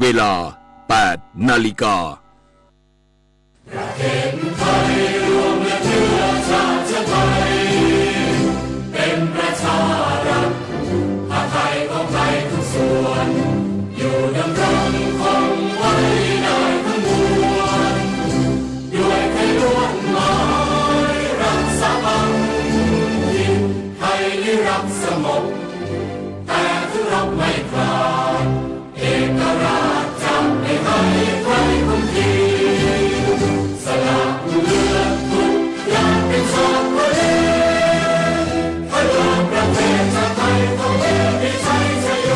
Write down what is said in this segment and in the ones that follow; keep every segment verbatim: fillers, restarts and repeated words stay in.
เวลา แปดนาฬิกา ประเทศไทยรวมและเชื้อชาติไทย เป็นประชารัฐ ผ้าไทยของไทยทุกส่วน อยู่ดำรงคงไว้ได้ทั้งมวล ด้วยไทยล้วนไม้รักสามัคคี ไทยนิรักสงบ แต่ถึงรบไม่กล้า เอกราชจะไม่ให้ใครคุมที สละเลือดทุกอย่างเป็นชาติทะเล เพื่อประเทศชาติไทยของเธอมีชัยชโย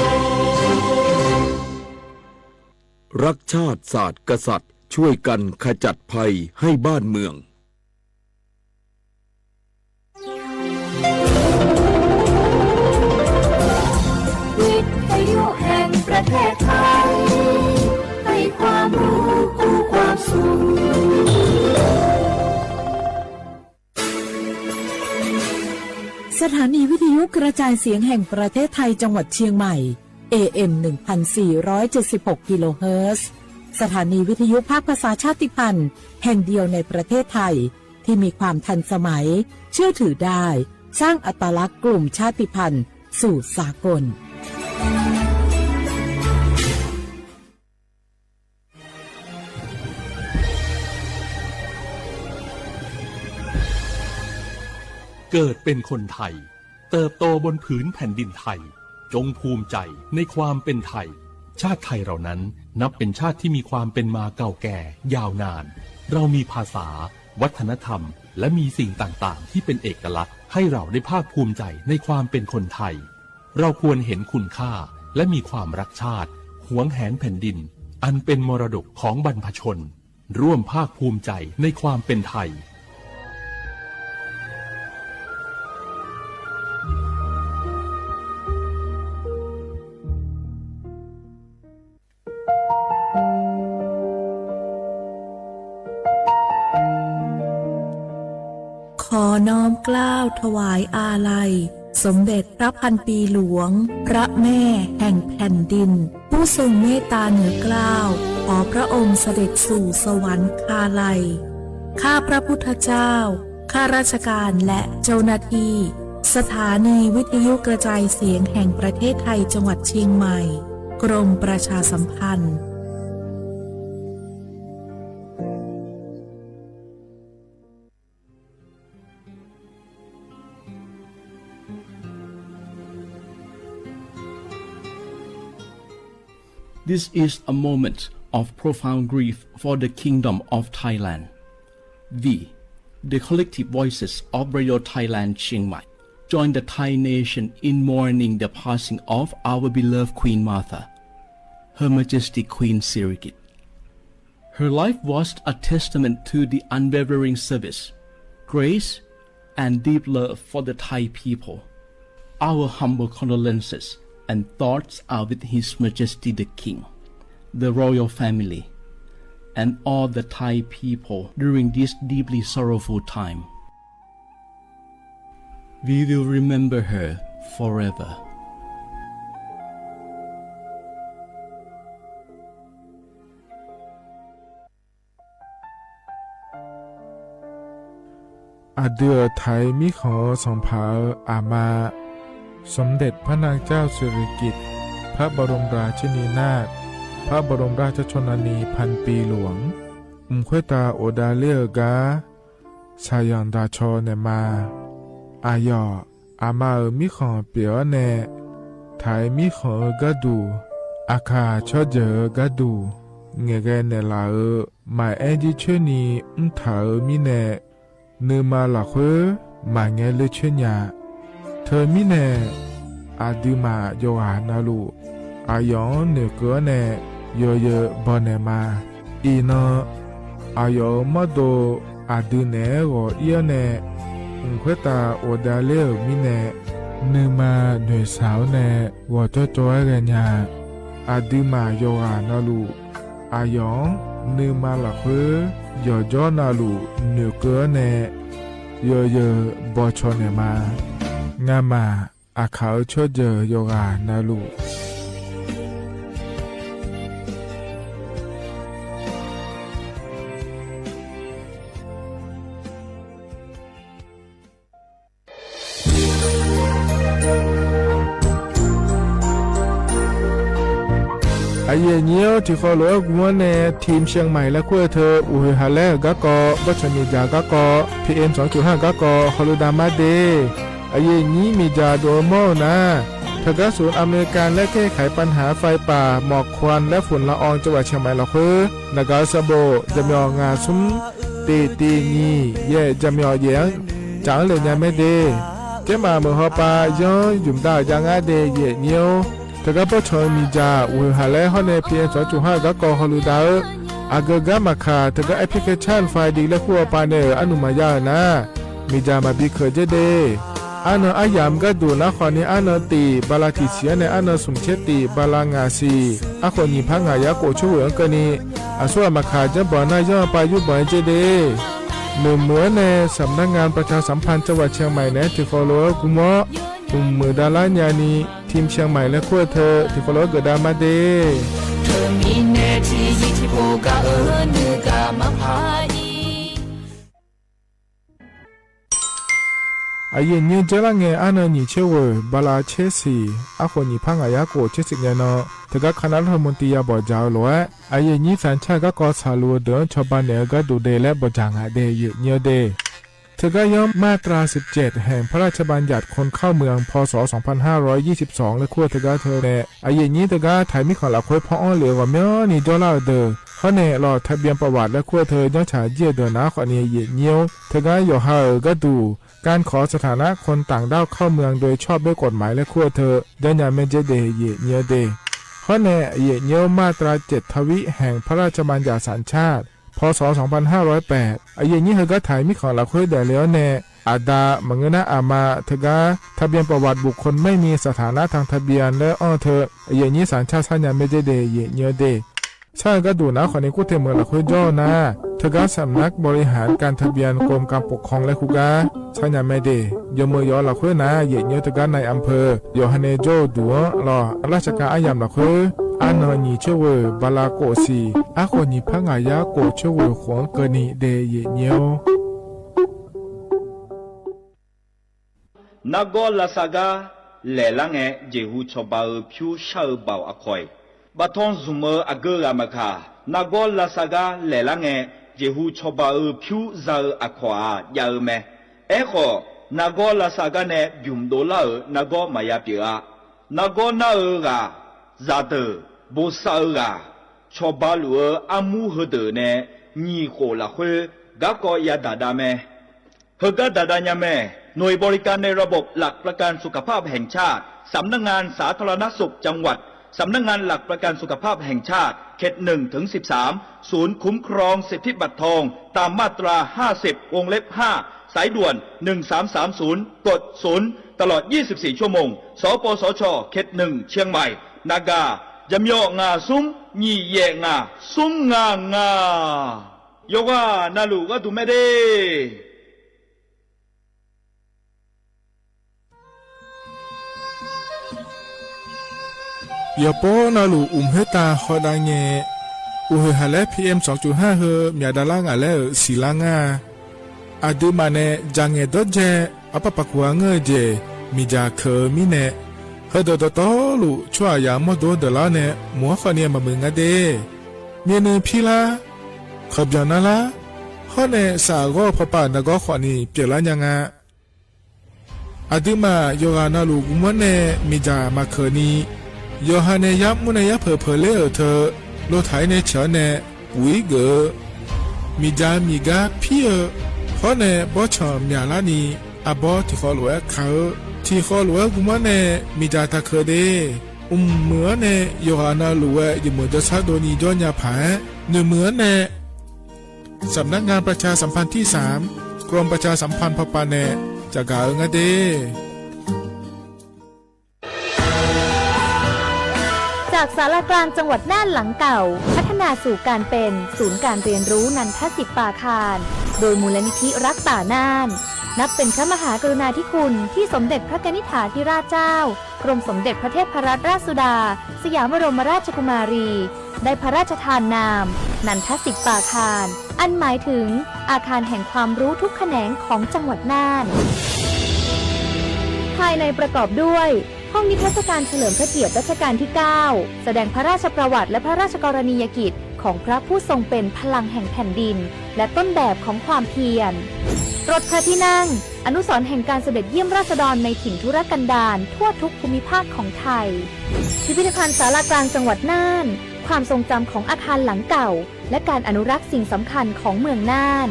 รักชาติศาสตร์กษัตริย์ ช่วยกันขจัดภัยให้บ้านเมือง วิทยุแห่งประเทศไทย ให้ความรู้คู่ความสุข สถานีวิทยุกระจายเสียงแห่งประเทศไทยจังหวัดเชียงใหม่ เอเอ็ม หนึ่งพันสี่ร้อยเจ็ดสิบหก กิโลเฮิรตซ์ สถานีวิทยุภาคภาษาชาติพันธุ์แห่งเดียวในประเทศไทย ที่มีความทันสมัย เชื่อถือได้ สร้างอัตลักษณ์กลุ่มชาติพันธุ์สู่สากล เกิดเป็นคนไทย เติบโตบนผืนแผ่นดินไทย จงภูมิใจในความเป็นไทย ชาติไทยเรานั้นนับเป็นชาติที่มีความเป็นมาเก่าแก่ยาวนาน เรามีภาษา วัฒนธรรม และมีสิ่งต่างๆ ที่เป็นเอกลักษณ์ ให้เราได้ภาคภูมิใจในความเป็นคนไทย เราควรเห็นคุณค่า และมีความรักชาติ หวงแหนแผ่นดิน อันเป็นมรดกของบรรพชน ร่วมภาคภูมิใจในความเป็นไทย ขอน้อมเกล้าถวายอาลัย สมเด็จพระพันปีหลวง พระแม่แห่งแผ่นดิน ผู้ทรงเมตตาเหนือเกล้า ขอพระองค์เสด็จสู่สวรรคาลัย ข้าพระพุทธเจ้า ข้าราชการและเจ้าหน้าที่ สถานีวิทยุกระจายเสียงแห่งประเทศไทยจังหวัดเชียงใหม่ กรมประชาสัมพันธ์ This is a moment of profound grief for the Kingdom of Thailand. We, the collective voices of Radio Thailand Chiang Mai, join the Thai nation in mourning the passing of our beloved Queen Mother, Her Majesty Queen Sirikit. Her life was a testament to the unwavering service, grace, and deep love for the Thai people. Our humble condolences and thoughts are with His Majesty the King, the royal family, and all the Thai people during this deeply sorrowful time. We will remember her forever. Aqdui-euq Thai mirkhanq-eu sanqpaq-euq aqma, สมเด็จพระนางเจ้าสิริกิติ์ พระบรมราชินีนาถ พระบรมราชชนนีพันปีหลวง mq khoertav ghofdav ler-eu gar shaqzanq daq caw naeqma. Aqyawf aqma-euq mirkhanq pyeuf-awr nae, Thai mirkhanq-eu gharduq, aqkaq tsawrjeuq-eu gharduq ngaeqghae naeqlaf-euq maqaer jircoer ni mrtaq-euq mirnae, nuima lafkhoer maqngae ler coer nya. Teumirnae, aqduimaf yawqghaq navluf, aqyawf-anr noeqkeuv-awr nae yawzeu baw naeqma. Iqnan, aqyawf-euq mawrdo aqdui naeq-aer ghawq ir-awr nae, mq khoertav ghofdav ler-euq mirnae, nuima noeqshaq-awr nae ghawqjawr jawr-aer ghaenya. Aqduimaf yawqghaq navluf, aqyawf-anr nuima lafkhoer yawqjawr navluf noeqkeuv-awr nae, yawzeu baw caw naeqma. Ngamaf aqkaq-euq tsawrjeuq yawqghaq navluf, Aqyuif aqnyir-or, tiqkhawf lof-aer gmr-anr nae ทีมเชียงใหม่ laer kur-eu teu, uqhoeq haqlaer-euq garkawv, bawrtsanq miqdzaq garkawv, P M สองจุดห้า garkawv hawlu damar de. Aqyuif aqnyir miqdzaq dov-eu mawr-eu nar, teugar ศูนย์อำนวยการแก้ไขปัญหาไฟป่าหมอกควันและฝุ่นละอองจังหวัดเชียงใหม่ lafkhoer naqgaq-eu sanqbof jaqmyawf ngaq smr tiq tiq nyiq yaef jaqmyawf yaef-anr tsaf-anr le nya mae de. Kaermaf meuq hawpav yanr ymq dav-euq jav ngar de, aqyuif aqnyir-or. Teugar bawrtsanq-eu miqdzaq uqhoeq haqlaer hawr nae P M สองจุดห้า garkawv hawlu dav-eu, aqgeu gar maqkaq teugar แอปพลิเคชัน ไฟดี laer kur hawpav nae-euq arnuq maqya-euq nar, miqdzaq maqbi keuq dzer de. Arnan aryamq gharduq nar khawfni arnan tiq bala tiq siq-anr nae arnan smq tser tiq bala ngaq siq, arkhof nyiq par ngaq yar khof coer ghoeq-anr keuvni, aqsur ghaq maqkaq janrbanq nar yanr-eu pav yurbanq-aer dzer de. Noeqmuiq-anr nae สำนักงานประชาสัมพันธ์จังหวัดเชียงใหม่ naeq-aer tiqkhawf lof-aer gmr-awr, mqmuiq davlar nyani ทีมเชียงใหม่ laer kur-eu teu tiqkhawf lof-aer geufdav mar de. เธอมีแน่ที่ที่โบกะเออเนื้อกะมาพาอี Aqyuif aqnyir dzeurlar ngae arnan nyiq tser ghoeq bala tser siq, arkhof nyiq par ngaq yar khof tser siq ngae nan, teugar คณะรัฐมนตรี ya bawqdzaq-eu lof-aer, aqyuif aqnyir สัญชาติ garkawv tsaqluf-eu deuq-anr cawba naeq-eu gharduq de laer bawqdzaq ngaq de, aqyuif aqnyir-eu de. Teugar yanr มาตราสิบเจ็ด แห่งพระราชบัญญัติคนเข้าเมือง พ.ศ. สองพันห้าร้อยยี่สิบสอง laer kur-eu teugar teu nae, aqyuif aqnyir teugar taq-iq mirkhanq lafkhoer paw-anr lef-eu ghawqmyanrni jawrlar-euq deuq, hawr nae ลงทะเบียนประวัติ laer kur-eu teu janrtsaq jir-eu deuq nar khawfni, aqyuif aqnyir-or, teugar yawqha-euq gharduq การขอสถานะคนต่างด้าวเข้าเมือง โดยชอบด้วยกฎหมาย laer kur-eu teu janrnya mae dzer de, aqyuif aqnyir-eu de. Hawr nae, aqyuif aqnyir-or, มาตราเจ็ดทวี แห่งพระราชบัญญัติสัญชาติ พ.ศ. สองพันห้าร้อยแปด aqyuif aqnyir heugar taq-iq mirkhanq lafkhoer daefle-awr nae, aqda maqngeur nar aqma teugar ทะเบียนประวัติบุคคลไม่มีสถานะทางทะเบียน laer anr-eu teu, aqyuif aqnyir sanqcar sar nya mae dzer de, aqyuif aqnyir-eu de. Sar-eu gharduq nar khawfni kur te meuq lafkhoer jawr-eu nar, teugar สำนักบริหารการทะเบียน กรมการปกครอง laer kur gar sar nya mae de. Yawmeuq yawf-eu lafkhoer nar, aqyuif aqnyir-or, teugar นายอำเภอ yawqha nae jawr-eu duq-anr lawq, ราชการ aryamq lafkhoer arnan nyiq tser ghoeq bala khof siq, arkhof nyiq par ngaq yar khof tser ghoeq khof-anr keuvni de, aqyuif aqnyir-or. Nargawr lavsav gar laeqlar ngae, jeqhu cawba-eu pyur shar-eu baoq aqkawq-iq, baftanr zmq-eu aqgeu ghaq maqkaq, nargawr lavsav gar laeqlar ngae, jeqhu cawba-eu pyur za-eu aqkawq-aq jav-eu mae. Aerkhawf, nargawr lavsav gar nae bymq dovlar-euq nargawr maqya pyeuf-a. Nargawr nar-eu ghaq, zaqdeuq, bosav-eu ghaq, cawba luf-eu armur heudeuq nae nyiq khof lafkhoer garkawv yadaq dav mae. Heugar daqdav nya mae. หน่วยบริการในระบบหลักประกันสุขภาพแห่งชาติ สำนักงานสาธารณสุขจังหวัด สำนักงานหลักประกันสุขภาพแห่งชาติ เขต หนึ่ง ถึง สิบสาม ศูนย์คุ้มครองสิทธิบัตรทอง ตามมาตรา ห้าสิบ วงเล็บ ห้า สายด่วน หนึ่งสามสามศูนย์ กด ศูนย์ ตลอด ยี่สิบสี่ ชั่วโมง สปสช เขต หนึ่ง เชียงใหม่ นากา jaqmyawf ngaq smr nyiq yaef ngaq smr ngaq ngaq. Yawqghaq navluf gharduq mae de. Yawqpov navluf uqmq khoertav hawdav ngae, uqhoeq haq laer P M สองจุดห้า heu myaq davlar ngaq laer-euq siqlar ngar-a. Aqduimaf nae dzaq ngaeq dawrdzae arpar paq kuq-a ngeur-eu jeq miqdzaq keuq-eu mirnae, heudeuq dawqtawvluf tsawrhaqzaq mawrdo-anr deuqlar-awr nae mq-anr khawfni maqmuiq nga de. Myavnuiv pirlar, kawqbyanq narlar, hawr nae saf ghawr-eu pawpav nargawr khawfni pyeuflar nya nga. Aqduimaf yawqghaq navluf gmr-anr nae miqdzaq maqkeuq ni, yawqha nae yarmr nae yarpeuq peuqler-euq teu, lotaq-ir nae ciq-awr nae puq-ir geuf-eu, miqdzaq miqgar pir-eu, hawr nae bawrtsanq myaqlar ni, arbawr tiqkhawv lof-aer ka-eu, tiqkhawv lof-aer gmr-anr nae miqdzaq taqkeuq de. Mqmuiq-anr nae yawqghaq navluf-aer yawmuiq jawrshar dovni jawr nya paq-aer, noeqmuiq-anr nae สำนักงานประชาสัมพันธ์ที่สาม กรมประชาสัมพันธ์ พป nae caqgaq-eu ngar de. จากศาลากลางจังหวัดน่านหลังเก่า พัฒนาสู่การเป็นศูนย์การเรียนรู้นันทสิทธิ์ปาคาร โดยมูลนิธิรักป่าน่าน นับเป็นพระมหากรุณาธิคุณที่สมเด็จพระกนิษฐาธิราชเจ้า กรมสมเด็จพระเทพรัตนราชสุดา สยามบรมราชกุมารี ได้พระราชทานนาม นันทสิทธิ์ปาคาร อันหมายถึงอาคารแห่งความรู้ทุกแขนงของจังหวัดน่าน ภายในประกอบด้วย ห้องนิทรรศการเฉลิมพระเกียรติรัชกาลที่เก้า แสดงพระราชประวัติและพระราชกรณียกิจของพระผู้ทรงเป็นพลังแห่งแผ่นดิน และต้นแบบของความเพียร รถพระที่นั่ง อนุสรณ์แห่งการเสด็จเยี่ยมราษฎรในถิ่นทุรกันดารทั่วทุกภูมิภาคของไทย พิพิธภัณฑ์ศาลากลางจังหวัดน่าน ความทรงจำของอาคารหลังเก่า และการอนุรักษ์สิ่งสำคัญของเมืองน่าน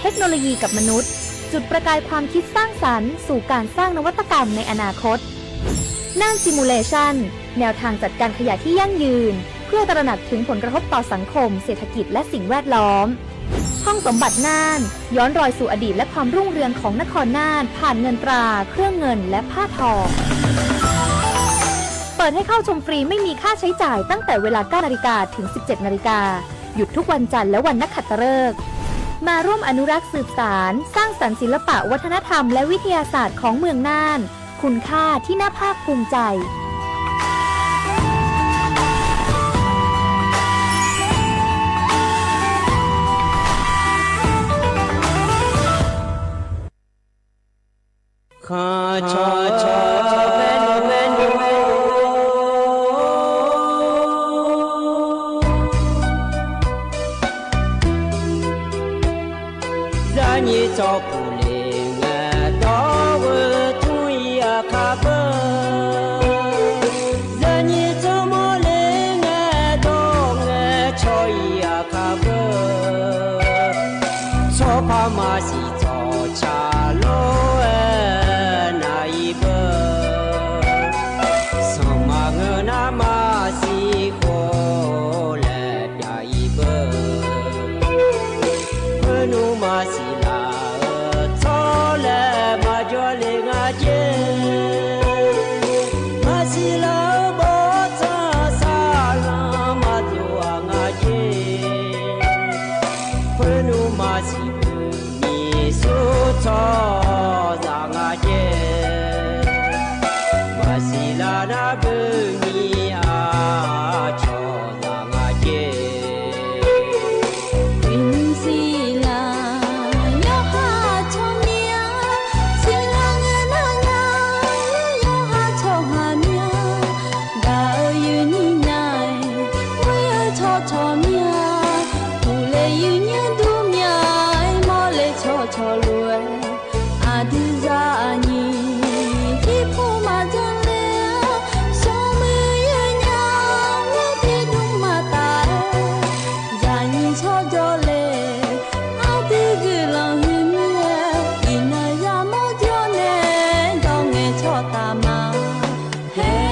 เทคโนโลยีกับมนุษย์ จุดประกายความคิดสร้างสรรค์สู่การสร้างนวัตกรรมในอนาคต น่าน Simulation แนวทางจัดการขยะที่ยั่งยืน เพื่อตระหนักถึงผลกระทบต่อสังคม เศรษฐกิจ และสิ่งแวดล้อม ห้องสมบัติน่าน ย้อนรอยสู่อดีตและความรุ่งเรืองของนครน่าน ผ่านเงินตรา เครื่องเงิน และผ้าทอ เปิดให้เข้าชมฟรีไม่มีค่าใช้จ่ายตั้งแต่เวลา เก้านาฬิกา ถึง สิบเจ็ดนาฬิกา หยุดทุกวันจันทร์และวันนักขัตฤกษ์ มาร่วมอนุรักษ์สืบสาน สร้างสรรค์ศิลปะวัฒนธรรมและวิทยาศาสตร์ของเมืองน่าน คุณค่าที่น่าภาคภูมิใจ Khanq cawq cawq bae noeq bae noeq-aer, zaqnyiq tsawrpuq le ngae dawr-eu tmr-ir aqkaq beu, zaqnyiq tsawrmawr le ngae dawr ngae caw-ir aqkaq beu, tsawrpaq maqsiq tsawqcaq lof-aer nav-ir beu, sanqma ngeur nar maqsiq khof laer pyav-ir beu, khoernmr maqsiq laf-eu tsawrlaeq maqjawr le nga jer, maqsiq laf-eu bawrtsanq saqlanq maqdov-aq nga jer, khoernmr maqsiq buqnyiq sur tsawrhaqzaq nga jer, maqsiq laf nar buqnyiq aqcawq zaq nga jer. Iqnymr siqlar yawqha tsawrmyanr, siqlar ngae nar nya, yawqha tsawrhaq myanr, gaq-eu yuifnyir nya-aer, ghoer-eu tsawrcawq myanr, uqle yuifnyir dur myanr-aer, mawrle tsawrcawq lof-aer, aqdui zaqnyiq jirpov maqjan le-awr, smrmuiq yawnyaf-awr tiqdmr maqtaf-aer, zaqnyiq tsawrjawr le, aqdui guiqlanq huiq mir-aer, iqnan yamawr jawr nae, dawr ngae tsawrtaf ma haer.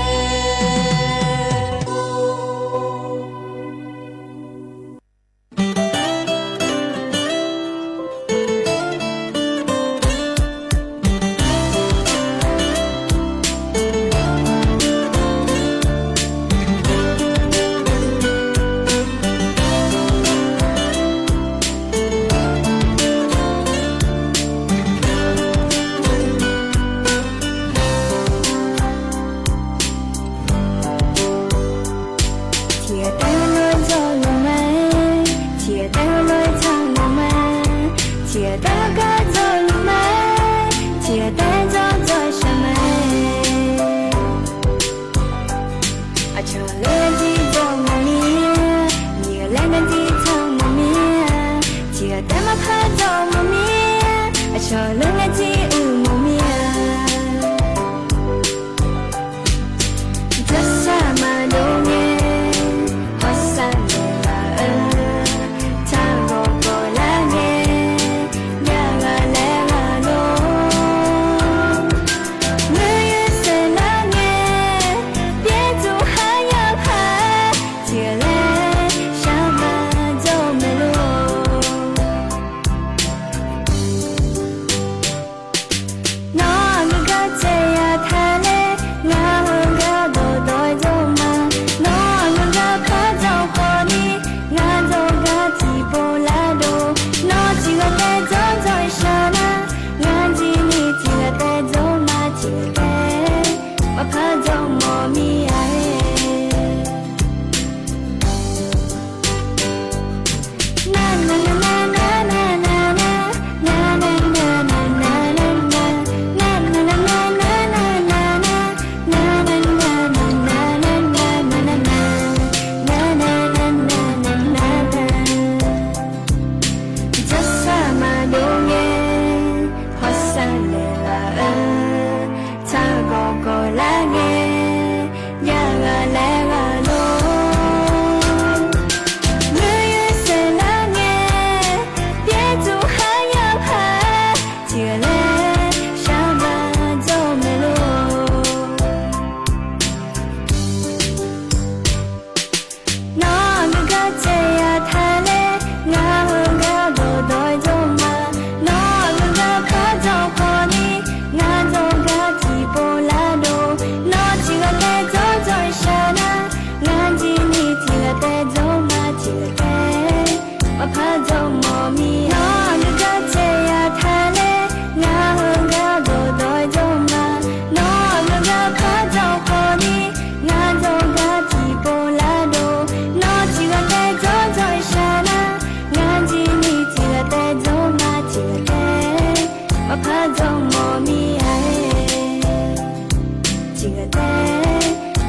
Tiqghaq taef-aer lof-aer dzawrluf ma, tiqghaq taef-aer lof-aer tsaqluf ma, tiqghaq taef-aer gar dzawrluf ma, tiqghaq taef-aer dzawr dzawr shaq ma. Aqcawq lof-aer jir dzawr mawf mir-a, nyiq ghaq laer ngar jir tsaq mawf mir-a, tiqghaq taef-aer maqpar dzawr mawf mir-a, aqcawq lof-aer jir uq mawf mir-a. Jawrsar maqdov ngae, hawsar maqlaf-eu, taq ghawqgawq lar ngae, jav ghaq laer ghaq lor. Ngeur yawshaef nar ngae, pyaer tsuq har yawkaq, tiqghaq laer shar maqdzawr maeq lor. Nawr aqgeu gar tsaev yaq taq laer, ngar heugar dawqdawq-aer dzawr ma. Nawr aqgeu gar par dzawr khawf ni, ngar dzawrgar tiqpov lar dov. Nawr tiqghaq taef dzawr dzawr-eu shaq nar, ngar jir ni tiqghaq taef dzawr ma, tiqghaq taef maqpar dzawr mawf mir-a-aer.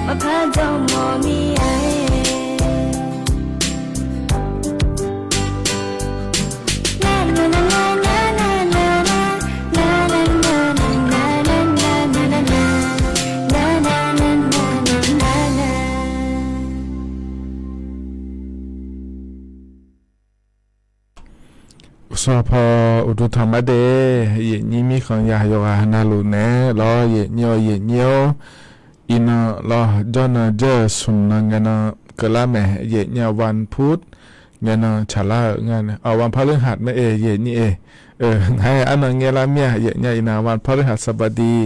maqpar dawq mawf mir-a. Uqsawq paw uqduq tanq mar de, yaeqnyir mirkhanq yaq yawqghaq navluf naeq-aer lawr, yaeqnyir-awr yaeqnyir-or, iqnan lawr jawrnan jawr-eu smq nan ngaenan keuvlar mae, yaeqnyir-aq วันพุธ ngaenan tsaqlar-euq nga nae, วันพฤหัส mae-eq yaeqnyir-eq, ngar-aer arnan ngaerlar mir-a, yaeqnyir-aq iqnan วันพฤหัสบดี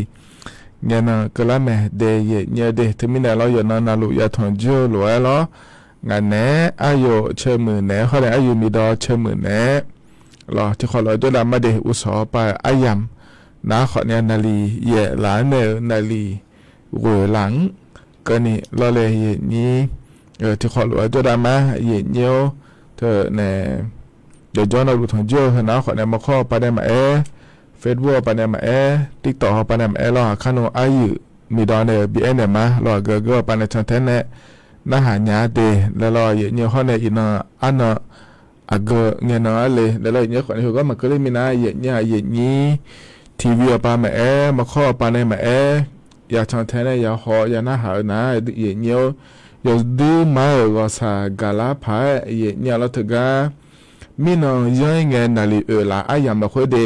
ngaenan keuvlar mae de, yaeqnyir-eu de. Teumirnae lawr yawqnan navluf yatanq jir-eu lof-aer lawr, ngaq naeq-aer aryawf caemuiq naeq-aer hawr nae aryuif miqdawq caemuiq naeq-aer lawr, tiqkhawf lof-aer jawrdav mar de. Uqsawq paw aryamq nar khawfni naqliq yaef laf-anr nae-euq naqliq ghoeq laf-anr keuvni lawr le, yaeqnyir tiqkhawf lof-aer jawrdav mar, yaeqnyir-or, teunae yawqjawr navluf tanq jir-eu heunar khawfni maqkawr paw nae maqaer, Facebook paw nae maqaer, TikTok paw nae maqaer lawr, aqkar nmr aryuif miqdawq nae-euq bi aernaeq ma lawr, aqgeu geu paw nae cantae nae narhaq nya de laer lawr, yaeqnyir hawr nae iqnan arnan aqgeu ngaenan arle laer lawr, yaeqnyir khawfni heugar maqkeuv ler minav, yaeqnyir-aq yaeqnyir TV-awq paw maqaer, maqkawr-awq paw nae maqaer, yatantae nae yahaw yanarhaq-eu nar, yaeqnyir-or, yawduir mar-euq ghawqshaq gaqlar paq-aer yaeqnyir-a lawr, teugar mirnan yanr-ir ngae naqliq oeq laf aryamq lafkhoer de.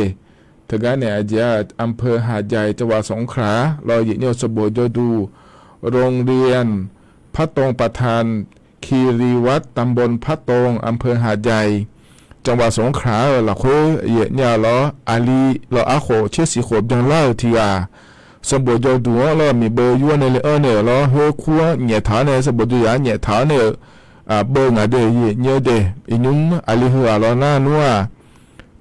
Teugar nae aqjeq-aq, อำเภอหาดใหญ่ จังหวัดสงขลา lawr, yaeqnyir-eu sanqbof jawrduq โรงเรียน พัดตง ประธาน คีรีวัฒน์ ตำบลพัดตง อำเภอหาดใหญ่ จังหวัดสงขลา-euq lafkhoer yaeqnyir-a lawr, aqli lawr arkhof tser siq khof byanlar-euq tiq ghaq sanqbof jawrduq-anr lawr miqbeu yur-awr nae le-anr nae-euq lawr, khoerkur-anr nyaeftaq-awr nae sanqbof jawrya-anr nyaeftaq-awr nae-euq beu ngaq de, yaeqnyir-eu de. Iqnymr aqli heu-aq lawr nar nmr-aq,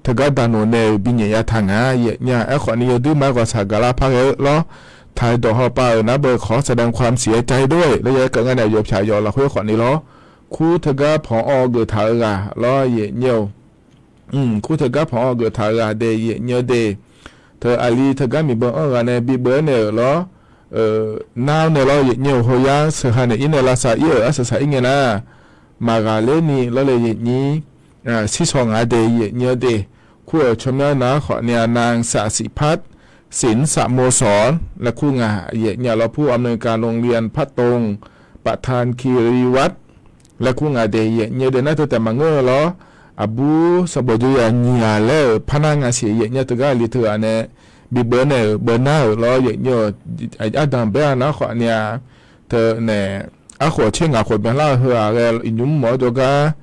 teugar daqnoeq nae-euq bi nyaef ya taq nga, yaeqnyir-a. Aerkhawfni yawduir mar-aer ghawqshaq gaqlar paq ghae-eu lawr, ไทย dawq hawpav-euq nar beu ขอแสดงความเสียใจด้วย laer yaer keuv ngar nae yawpyaq yawf lafkhoer khawfni lawr, kur teugar panq-awr geuf taq-eu ghaq lawr, yaeqnyir-or, kur teugar panq-awr geuf taq-eu ghaq de, yaeqnyir-eu de. Teu aqli teugar miqbeu anr-eu ghaq nae bibeu-aer nae-euq lawr, nar-awr nae lawr, yaeqnyir-euq hoyar sheuqha naeq-ir nae lavsav-ir-euq arsaq saq-ir ngae nar, maqghaqler ni lawr le, yaeqnyir shirshaw ngaq de, yaeqnyir-eu de. Kur-euq tsawrmyanr nar khawfni-a, นางสะสิพัฒน์ สินสะโมสร laer kur nga, yaeqnyir-a lawr, ผู้อำนวยการโรงเรียนพัดตง ประธานคีรีวัฒน์ laer kur nga de, yaeqnyir-eu de. Nar teu taef maqngeur-eu lawr, aqbur sanqbof jawrya nyiq ghaq laer-euq parnar nga siq, yaeqnyir-a. Teugar aqli teughaq nae bibeu nae-euq beunar-euq lawr, yaeqnyir-eu, ardanq baer-a nar khawfni-a, teunae arkhof tser ngaq khof byanlar-eu heu-aq ghae iqnymr mawf-awr jawrgar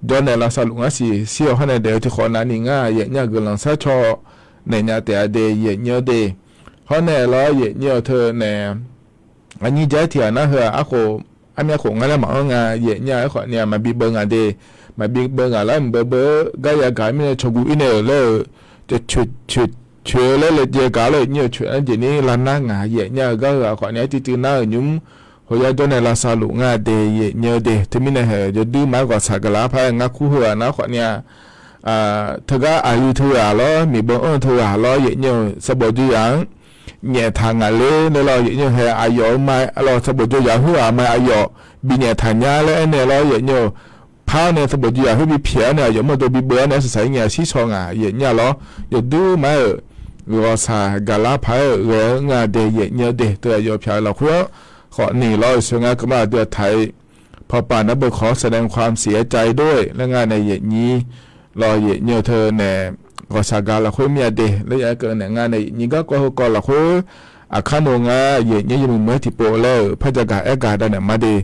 jawr nae lavsav luf ngar siq, shir-eu hawr nae daef-eu tiqkhawf navni ngar, yaeqnyir-a. Guiqlanq sharcaw naeq nya taef-a de, yaeqnyir-eu de. Hawr nae lawr, yaeqnyir-eu teunae aqnyir jaer tiq ghaq nar heu-aq, arkhof armyar khof ngar laer maqanr nga, yaeqnyir-a. Aerkhawfni-a maqbi beu ngaq de, maqbi beu ngaq lar, mqbeu beu-eu gar yagaq mirnae cawguv-ir nae-euq laer-euq, coeq coeq coeq-eu laer laejae gaq laer, yaeqnyir-eu, coeq-anr jeq ni lavnar ngaq, yaeqnyir-a. Heu gar heu-aq khawfni-a cuiv cuiv nar-euq nymr hoyar jawr nae lavsav luf ngar de, yaeqnyir-eu de. Teumirnae haeq yawduir mar-aer ghawqshaq gaqlar paq-aer ngar kur heu-aq nar khawfni-a, teugar aqli teughaq lawr, miqbeu anr-eu teughaq lawr, yaeqnyir-eu, sanqbof jawrya-anr nyaeftaq ngaq ler nae lawr, yaeqnyir-eu, haeq aqyawf-eu ma lawr, sanqbof jawrya khoerghaq ma aqyawf binyaef taq nya laer aernaeq lawr, yaeqnyir-eu, par-awr nae sanqbof jawrya khoer bipyaeq-awr nae aqyawf mawrdov bibeu-awr nae arsaq saq-ir ngae, shirshaw ngaq, yaeqnyir-a lawr. Yawduir mar-euq ghawqshaq gaqlar paq-aer-euq ghae-anr nga de, yaeqnyir-eu de. Teu aqyawf pyaq-eu lafkhoer-anr khawfni lawr, sheuq ngar keuvmar aqdui-aq taq-ir pawpav nar beu ขอแสดงความเสียใจด้วย laer ngar nae yaeqnyir lawr, yaeqnyir-eu teunae ghawqshaq gaq lafkhoer mir-a de laer ya-aer keuvnaeq ngar nae yaeqnyir garkawv heukawv lafkhoer aqkar nmr ngar yaeqnyir yawmuiq muiq-aer tiqpov laer-euq par jagaq aer gaq davnaeq ma de.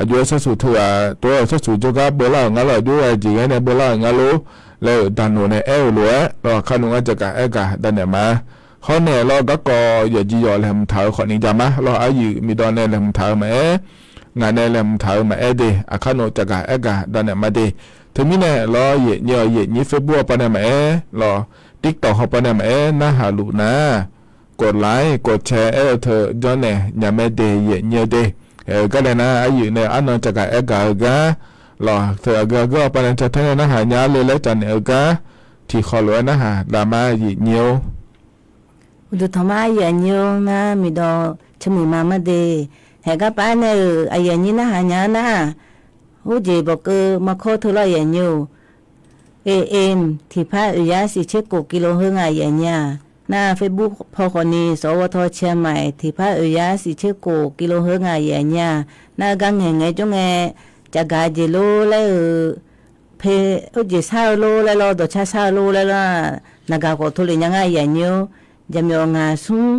Aqjox-aer sarsuq teughaq tov-aer-euq sarsuq jawrgar beular-euq ngar lor, aqjox-aer jeq ghae nae beular-euq ngar lor laer-euq daqnoeq nae aer-euq lof-aer lawr, aqkar nmr ngar jagaq aer gaq davnaeq ma. Hawr nae lawr, garkawv yawqjeq yawq laeqhmq taq-eu khawfni ja ma lawr, aryuif miqdawq nae laeqhmq taq-eu maqaer, ngaq nae laeqhmq taq-eu maqaer de, aqkar nmr jagaq aer gaq davnaeq ma de. Teumirnae lawr, yaeqnyir-eu yaeqnyir Facebook hawpav nae maqaer lawr, TikTok hawpav nae maqaer narhaq luf nar, กดไลค์ กดแชร์ aer-eu teu janrnaeq nya mae de, yaeqnyir-eu de. Haeq-eu gar nae nar, aryuif nae arnan jagaq aer gaq-eu gar lawr, teu aqgeu aqgeu hawpav nae cantae nae narhaq nya le laer cavnaeq-eu gar tiqkhawf lof-aer narhaq daqma, yaeqnyir-or. Duqtanqma aqyuif aqnyir-or, ngar miqdawq ceumuiq ma mar de. Haeq garpav nae-euq aqyuif aqnyir narhaq nya-anr nar, urjeq bawqkeuv maqkawr teu lawr aqyuif aqnyir-or, A M tiqpar oeq yar shif tser kof kilo heu nga aqyuif aqnyir-aq. Nar Facebook paw khawfni สวท Chiang Mai tiqpar oeq yar shif tser kof kilo heu nga aqyuif aqnyir-aq. Nar-eu gar ngaeqngaeq jawr ngae, caqgaq jeq lor laer-eu, pe, urjeq shar-eu lor laer lawr, dawqcar shar-eu lor laer lawr, naqgaq khawf tov lef nya ngar aqyuif aqnyir-or. Jaqmyawf ngaq smr,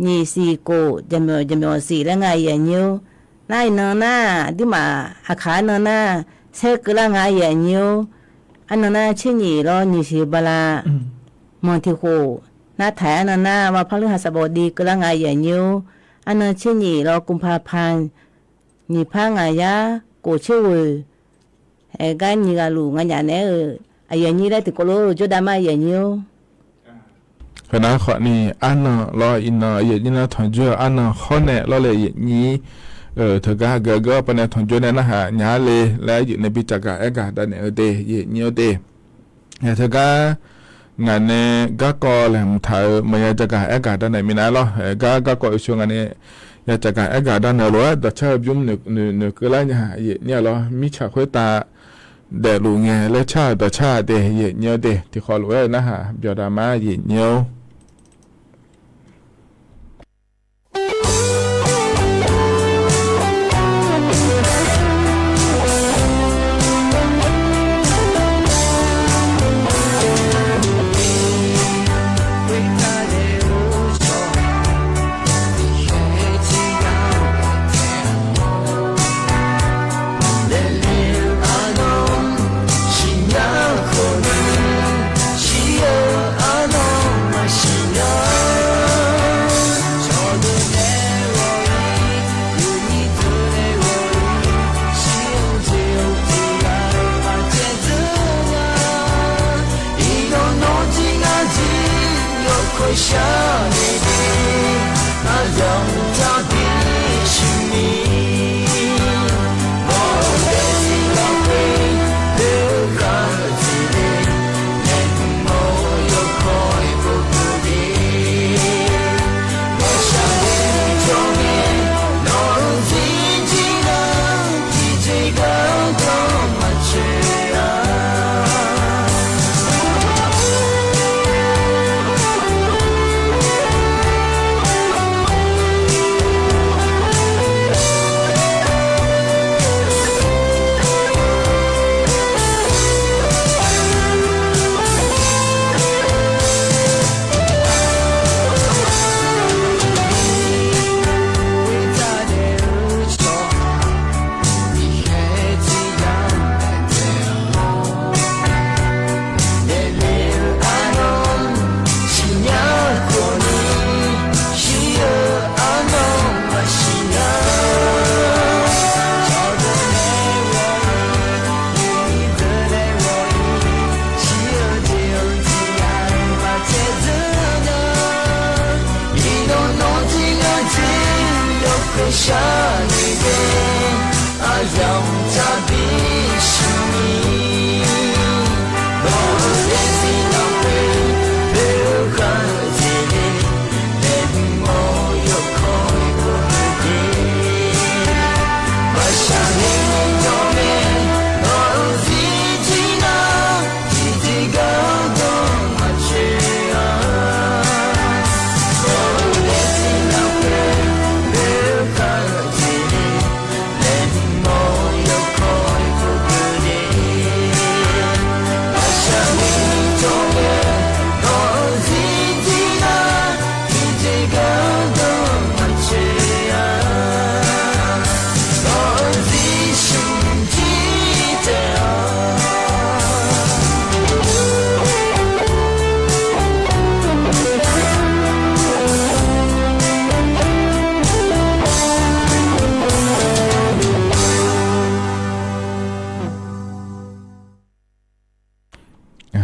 nyiq shif kof, jaqmyawf jaqmyawf shif laer nga aqyuif aqnyir-or. Nar iqnan nar, aqduimaf aqkaq arnan nar, saer keuvlar nga aqyuif aqnyir-or. Arnan nar tser nyiq lawr nyiq shif bala, manq tiq khof, nar taiq arnan nar, ma parlur ha saqbawq div keuvlar nga aqyuif aqnyir-or. Arnan tser nyiq lawr กุมภาพันธ์ nyiq par ngaq yar kof tser ghoeq, aer gar nyiq ghaq luf nganyaf naeq-eu, aqyuif aqnyir laer tiqkawv lof-eu jawrdav ma aqyuif aqnyir-or. Heunav khawfni arnan lawr iqnan aqyuif aqnyir nar tanqjawr-eu arnan hawr nae lawr le aqyuif aqnyir, teugar gaq gaq-awr pav nae tanqjawr nae narhaq nya le laer aqyuif nae bi caqgaq aergaq dav naeq-eu de aqyuif aqnyir-or de. Teugar ngaq nae garkawv laeqhmq taq-euq maqya caqgaq aergaq dav naeq minav lawr. Aer gar garkawv oeqsheu ngaq nae ya caqgaq aergaq dav naeq lof-aer dawqcar-eu bymr noeqkeuv lar nya aqyuif aqnyir-a lawr. Mirtsaq khoertav daefluf ngae laer car-euq dawqcar-a de aqyuif aqnyir-or de. Tiqkhawf lof-aer-eu narhaq byawq dav ma aqyuif aqnyir-or.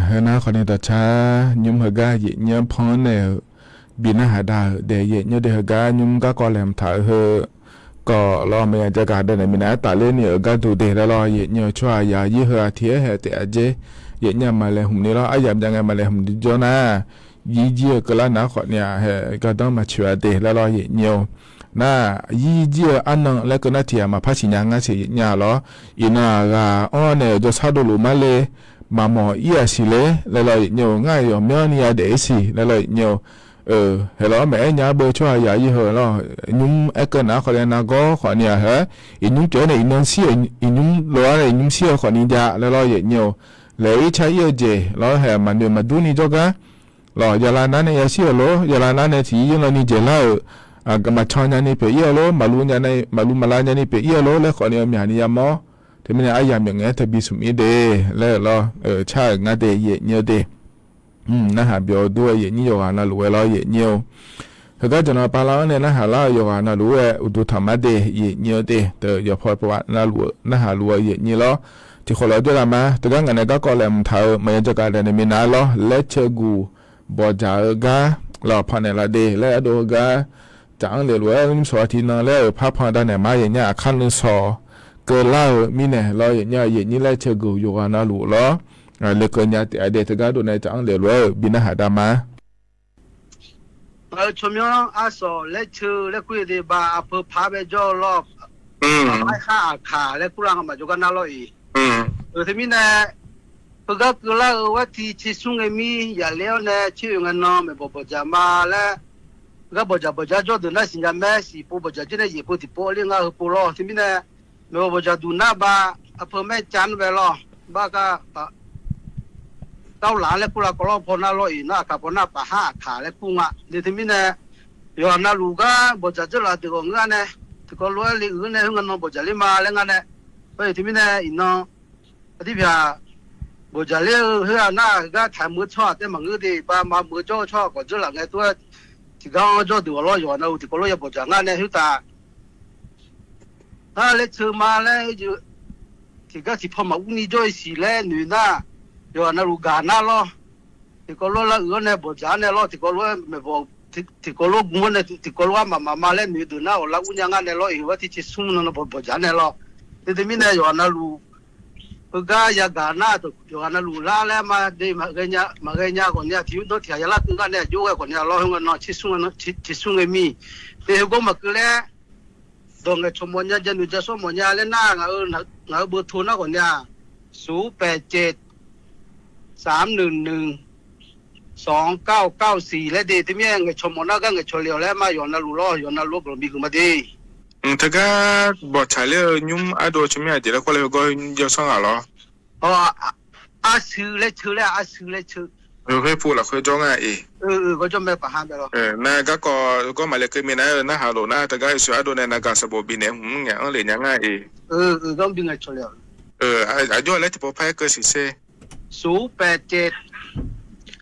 Heunar khawfni dawqcar nymr heugar aqyuif aqnyir-anr pan-anr naeq-euq bi narhaq dav-euq daef aqyuif aqnyir de heugar nymr garkawv laeqhmq taq-eu heu kawf lawr maqya jagaq dav naeq minav-aer tafler ni-euq gharduq de laer lawr aqyuif aqnyir-eu tsawrhaq yaq yir heu-aq tiq-aer haeq taef-a jer aqyuif aqnyir-aq maqlaeqhmq ni lawr aryamq jav ngae maqlaeqhmq ni jawr nar yir jir-eu keuvlar nar khawfni-aq, hae gardanr maqtsoeq-a de laer lawr, yaeqnyir-or. Nar, yir jir-eu arnan laer keuv nar tiq ghaq maqpar siqnya ngar siq, yaeqnyir-a lawr. Iqnan-aq, ghaq anr-awr nae-euq jawrshar dovluf mar le, maqmawf ir-aq siq ler laer lawr, yaeqnyir-or. Ngar-aq yawqmyanrni yadaef-ir siq laer lawr, yaeqnyir-or. Hae lawr, maqaer nya-ar beu tsawrhaq yaq ir heu lawr, nymr aer keuv nar khawfni nargawr khawfni-aq, hae, iqnymr pyeuf-awr nae iqnan shir-euq, iqnymr lof-aer nae iqnymr shir-eu khawfni jav laer lawr, yaeqnyir-or. Laeq-ir car-ir-eu jeq lawr, hae, maqnoeq maqdur ni jawrgar lawr, yaqlav nar nae yashir-euq lor, yaqlav nar nae tiq yir yawrnan ni jeq lar-euq, maqcan nyani pyeuf-ir-eu lor, maqluv maqlav nyani pyeuf-ir-eu lor laer khawfni-eu myaq ni yamawr. Teumirnae aryamq myawq ngaef-aer teu bi smq-ir de laer-euq lawr, car-euq ngar de, yaeqnyir-eu de. Narhaq byov dur-eu yaeqnyir yawqghaq navluf-aer lawr, yaeqnyir-or. Heugar jawqnan pavlar-anr nae narhaq lar-eu yawqghaq navluf-aer uqduq taqmar de, yaeqnyir-eu de. Teu yawqpaw navluf-eu narhaq luf-eu yaeqnyir lawr. Tiqkhawf lawr jawr laf ma, teugar ngaq nae garkawv laeqhmq taq-eu maqya jawrgaq daefnaeq minav-aer lawr, laer ceuq guq bawqdzaq-eu gar lawr, pannaeq laf de laer ardov heugar, taf-anr leq lof-aer nymr sawq-a tiqnan laer-euq parpan danaeq ma, yaeqnyir aqkar nuisawq keuvlar-eu mirnae lawr, yaeqnyir-a yaeqnyir laer ceuq guq yawqghaq navluf lawr, lekeuv nya taef-a de. Teugar dov nae taf-anr leq lof-aer-euq bi narhaq dav ma. Ngaq-euq tsawrmyanr arsawq laer ceuq laer kur-eu de ba, aqpeu paq-aer bae jawr-eu lawr, aqmar khar aqkaq laer kur lar nga maqjawr gar nar lawr-iq. Teumirnae, heugar keuvlar-eu gharti tser smr ngae mir yaqler-awr nae tser oeq ngae nan maeqbawq bawqdzaq ma laer, heugar bawqdzaq bawqdzaq jawr deuq nar siqnya mae, siqpov bawqdzaq jir nae yaeqpov tiqpov ler ngar heupov lawr. Teumirnae, maeqbawq bawqdzaq duq nar ba, aqpeu maer cav-anr bae lawr, bar gar, gar laf-anr laer kur lar kawv lawr paw nar lawr-iq, nar aqkaq paw nar paf har aqkaq laer kur nga de. Teumirnae, yawqghaq navluf gar bawqdzaq dzeur laf deuq ghawq ngeur-a nae, tiqkawv lof-aer le uiq-eu nae khoerngae nan bawqdzaq ler ma laer ngar nae, teumirnae iqnan aqdirpyaq bawqdzaq ler-eu khoer-aq nar, heugar taq meuq-eu tsawrhaq taef maqngeur de ba, maqmeuq-eu jawr-eu tsawrhaq khawf dzeur laf ngae tov-aer, tiqgar-anr jawr deuq ghawq lawr, yawqghaq navluf tiqkawv lof ya bawqdzaq ngar nae khoertav nar laer ceuq ma laer, tiqgar tiqpaw maqur ni jawr-ir siq laer noeq nar, yawqghaq navluf gaq nar lawr. Tiqkawv lof-aer lar uiq-awr nae bawqdzaq-anr nae lawr, tiqkawv lof-aer maeqbawq, tiqkawv lof gur-anr nae tiqkawv lof-aer maqmaq ma laer noeq deuq nar, awqlar ur nya ngar nae lawr-iq, gharti tser smr nan bawqdzaq-anr nae lawr. Teumirnae yawqghaq navluf heugar yagaq nar, yawqghaq navluf lar laer ma de, maqghae nya khawf ni-a, tiq yur danr tiq ghaq yalar keuv gar nae aqjox ghae khawf ni-a lawr, khoerngae nan tser smr ngae mir. Te heugawr maqkeuv laer dawq ngaeqcawq mawfnya, janoeq jasawr mawfnya laer nar, ngaq-euq beuto nar khawf ni-a, smq paeq caeq, smq nuiq nuiq, smq kar kar siq laer de. Teumirnae ngaeqcawq mawf nar gar ngaeqcawq le-awq laer ma, yawqghaq navluf lawr, yawqghaq navluf-aer guiqlanq biguiq ma de. Teugar bawqtsaq ler-eu nymr ardov tsawrmyanr aqjeq laer kawr le heugawr jawr sanr ghaq lawr. Arshuir laer ceuq laer, arshuir laer ceuq. Khoer pu lafkhoer jawr ngar-iq. Nar garkawv gawr maqle keuv minav-aer-eu narhaq lof nar, teugar yawshuif ardov nae navgaq sanqbof bifnaeq hmq-anr ngaeq-anr lef nya ngar-iq. Aqjox laer tiqpov par-aer keuv siq sher. Smq paeq caeq,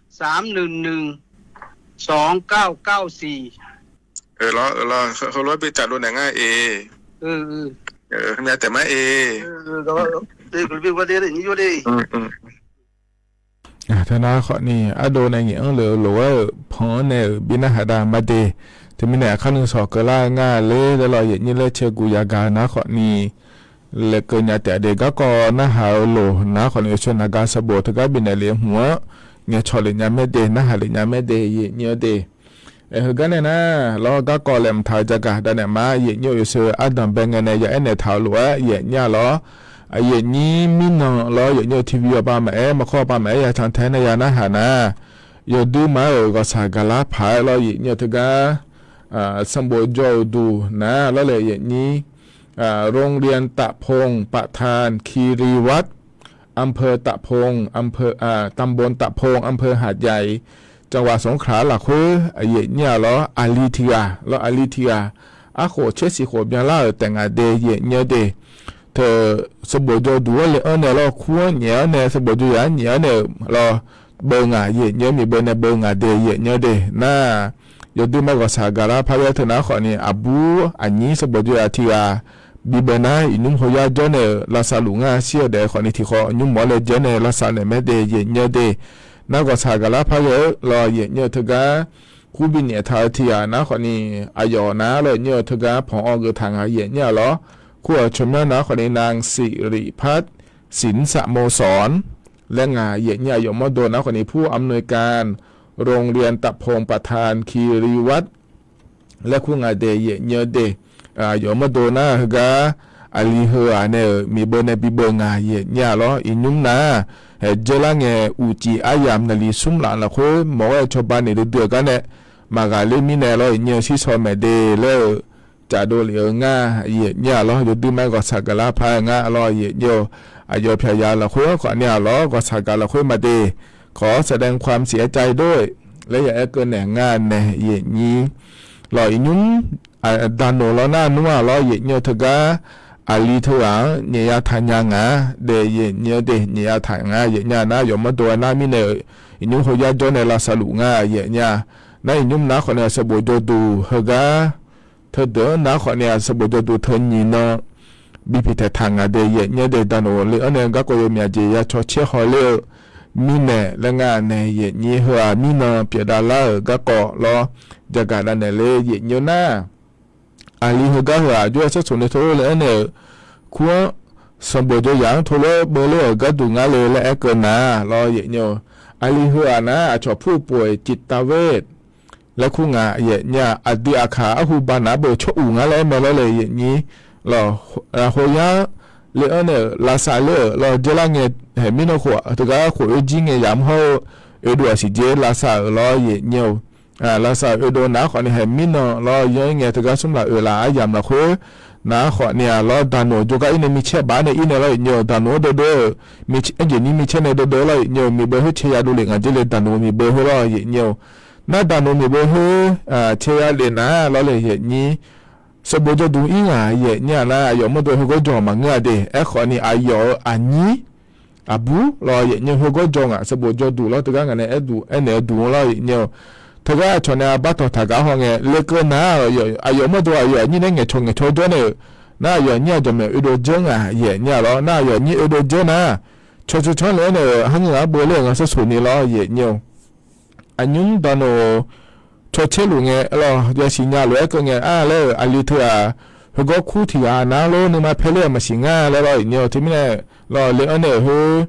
smq nuiq nuiq, smq kar kar siq. Lawr, heulof-aer bi taf dov naeq ngar-iq. Myav taef mar-iq. Teunar khawf ni ardov nae ngaeq-anr lef-eu lof-aer-euq pan-anr nae-euq bi narhaq dav ma de. Teumirnae aqkar nuisawq keuvlar-eu ngar ler laer lawr, yaeqnyir laer cae guq yagaq nar khawf ni lekeuv nya taef de. Garkawv narhaq-eu lof nar khawf ni yawshuif navgaq sanqbof teugar bifnaeq lef hmq-anr ngaeqcawq lef nya maer de, narhaq lef nya maer de, yaeqnyir-eu de. Heugar nae nar lawr, garkawv laeqhmq taq-eu jagaq dav naeq ma, yaeqnyir-euq yawshuif ardanq bae ngae nae ya aernaeq taq-eu lof-aer yaeqnyir-a lawr. Yaeqnyir mirnan lawr, yaeqnyir-eu TV awqpav maqaer, maqkawr awqpav maqaer ya can tae-aer nae ya narhaq nar, yawdui ma-euq ghawqshaq gaqlar paq-aer lawr, yaeqnyir-eu teugar sanqbof jawr-euq duq nar lawr le, yaeqnyir โรงเรียนตะพง ประธานคีรีวัฒน์ อำเภอตะพง อำเภอ ตำบลตะพง อำเภอหาดใหญ่ จังหวัดสงขลา lafkhoer yaeqnyir-a lawr, aqli tiq ghaq lawr, aqli tiq ghaq arkhof tser siq khof byanlar-euq taef ngaq de, yaeqnyir-eu de. Teu sanqbof jawr duq-anr le-anr nae lawr, kur-anr nyaef-anr nae sanqbof jawr yaq-anr nyaef-anr nae-euq lawr, beu ngaq yaeqnyir-eu miqbeu nae beu ngaq de, yaeqnyir-eu de. Nar, yawdui ma ghawqshaq gaqlar par ghae teu nar khawf ni, aqbur aqnyir sanqbof jawr yaq tiq ghaq bibeu nar, iqnymr hawyar jawr nae-euq lavsav luf ngar shir-eu daef khawf ni, tiqkhawf nymr mawr laejae nae lavsav naeq maer de, yaeqnyir-eu de. Nar ghawqshaq gaqlar par ghae-eu lawr, yaeqnyir-eu teugar kur bi nyaef taq-eu tiq ghaq nar khawf ni, aqyawf nar lawr, yaeqnyir-eu teugar panq-awr geuf taq ngaq yaeqnyir-a lawr. Kur-euq tsawrmyanr nar khawf ni, นางสิริพัฒน์ สินสโมสร laer ngaq yaeqnyir-a, aqyawf mawrdo nar khawf ni ผู้อำนวยการ โรงเรียนตะพงประธานคีรีวัฒน์ laer kur nga de yaeqnyir-eu de. Aqyawf mawrdo nar heugar aqli heu-aq nae-euq miqbeu nae bibeu nga yaeqnyir-a lawr. Iqnymr nar, haeq dzeurlar ngae uqcif aryamq naqli smr laf lafkhoer mawq-aer cawba naeq duidui-eu gar nae maqghaqler mirnae lawr yaeqnyir-eu shirsaw maeq de laer-euq cafdov lef-eu ngar yaeqnyir-a lawr. Yawdui ma-aer ghawqshaq gaqlar paq-aer ngar lawr yaeqnyir-eu. Aqyawf pyaqyaq lafkhoer-anr khawf ni-aq lawr, ghawqshaq gaq lafkhoer maqde, ขอแสดงความเสียใจด้วย laer ya aer keuv naeq ngar nae yaeqnyir. Lawq iqnymr daqnoq lawr nar nmr-aq lawr yaeqnyir-eu teugar aqli teughaq-anr nyaef ya taq nya nga de yaeqnyir-eu de. Nyaef ya taq nga yaeqnyir-a nar yawqmawr dov-aer nar mirnae-euq iqnymr heuyar jawr nae lavsavluf nga yaeqnyir-a. Nar iqnymr nar khawf nae sanqbof jawrduq heugar teudeuq-anr nar khawf nae-aq sanqbof jawrduq teu nyiq nan bi piqtaeq taq nga de yaeqnyir-eu de. Daqnoq le-anr nae garkawv yawmyaq jeq ya caw caer haw ler-eu mirnae laer ngar nae yaeqnyir heu-aq mirnan pyeufdav lar-euq garkawv lawr. Jagaq dav naeq ler yaeqnyir-eu nar aqli heugar heu-aq jov-aer shartsoeq nae tov le-anr nae-euq kur-anr sanqbof jawr yaq-anr tov lof-aer beuler-euq gharduq ngar le laer aer keuv nar lawr yaeqnyir-eu. Aqli heu-aq nar aqcawq pur-eu pov-aer จิตเวช laer kur nga yaeqnyir-a. Aqdui aqkaq arhu ba nar beu tsawr uq ngar laer mae lawr le yaeqnyir. Lawq, khoyar le-anr nae-euq lavsav ler-euq lawr dzeurlar ngae, haeq mirnan khof teugar khof oer jir ngae yamq hawr-eu oedov-aq siqdzer lavsav-euq lawr yaeqnyir-eu. Lavsav-euq oedov nar khawf nae haeq mirnan lawr yanr-ir ngae teugar smr laf oeq laf aryamq lafkhoer nar khawf nae-aq lawr daqnoq jawrgar ir nae micaer baf-aer nae ir nae lawr yaeqnyir-eu. Daqnoq-anr deuvdeuv-eu, aerjeq nyir micaer nae deuvdeuv lawr yaeqnyir-eu. Miqbeu khoer cae ya dovlef ngaq dzer le daqnoq miqbeu khoer lawr yaeqnyir-eu. Nar daqnoq miqbeu khoer cae ya lef nar lawr le yaeqnyir sanqbof jawrduq ir ngaq yaeqnyir-a nar aqyawf mawrdo heugawr jawr maqngeur-a de. Aerkhawf ni aqyawf-euq aqnyir aqbur lawr yaeqnyir heugawr jawr ngaq sanqbof jawrduq lawr teugar ngaq nae aerduq aernaeq-eu duq-anr lawr yaeqnyir-eu. Teugar aqcawq nae aqbar tawq taq gar haw ngae lekeuv nar aqyawf mawrdo aqyawf aqnyir nae ngaeqcawq ngaeqcawq jawr nae-euq nar aqyawf aqnyir aqjawq maeq oedov dzeur ngaq yaeqnyir-a lawr. Nar aqyawf aqnyir oedov dzeur nar cawqcawq canr le-aer nae-euq harngeur ghaq-anr beuler-euq nga sharsoq ni lawr yaeqnyir-eu. Aqnymr daqnoq caw caer luf ngae lawr yasiq nya lof-aer keuv ngae-a laer-euq aqli teu-aq heugawr kur tiq ghaq nar lor nuima paer ler-euq maqsiq ngar laer lawr yaeqnyir-eu. Teumirnae lawr le-anr nae-euq khoer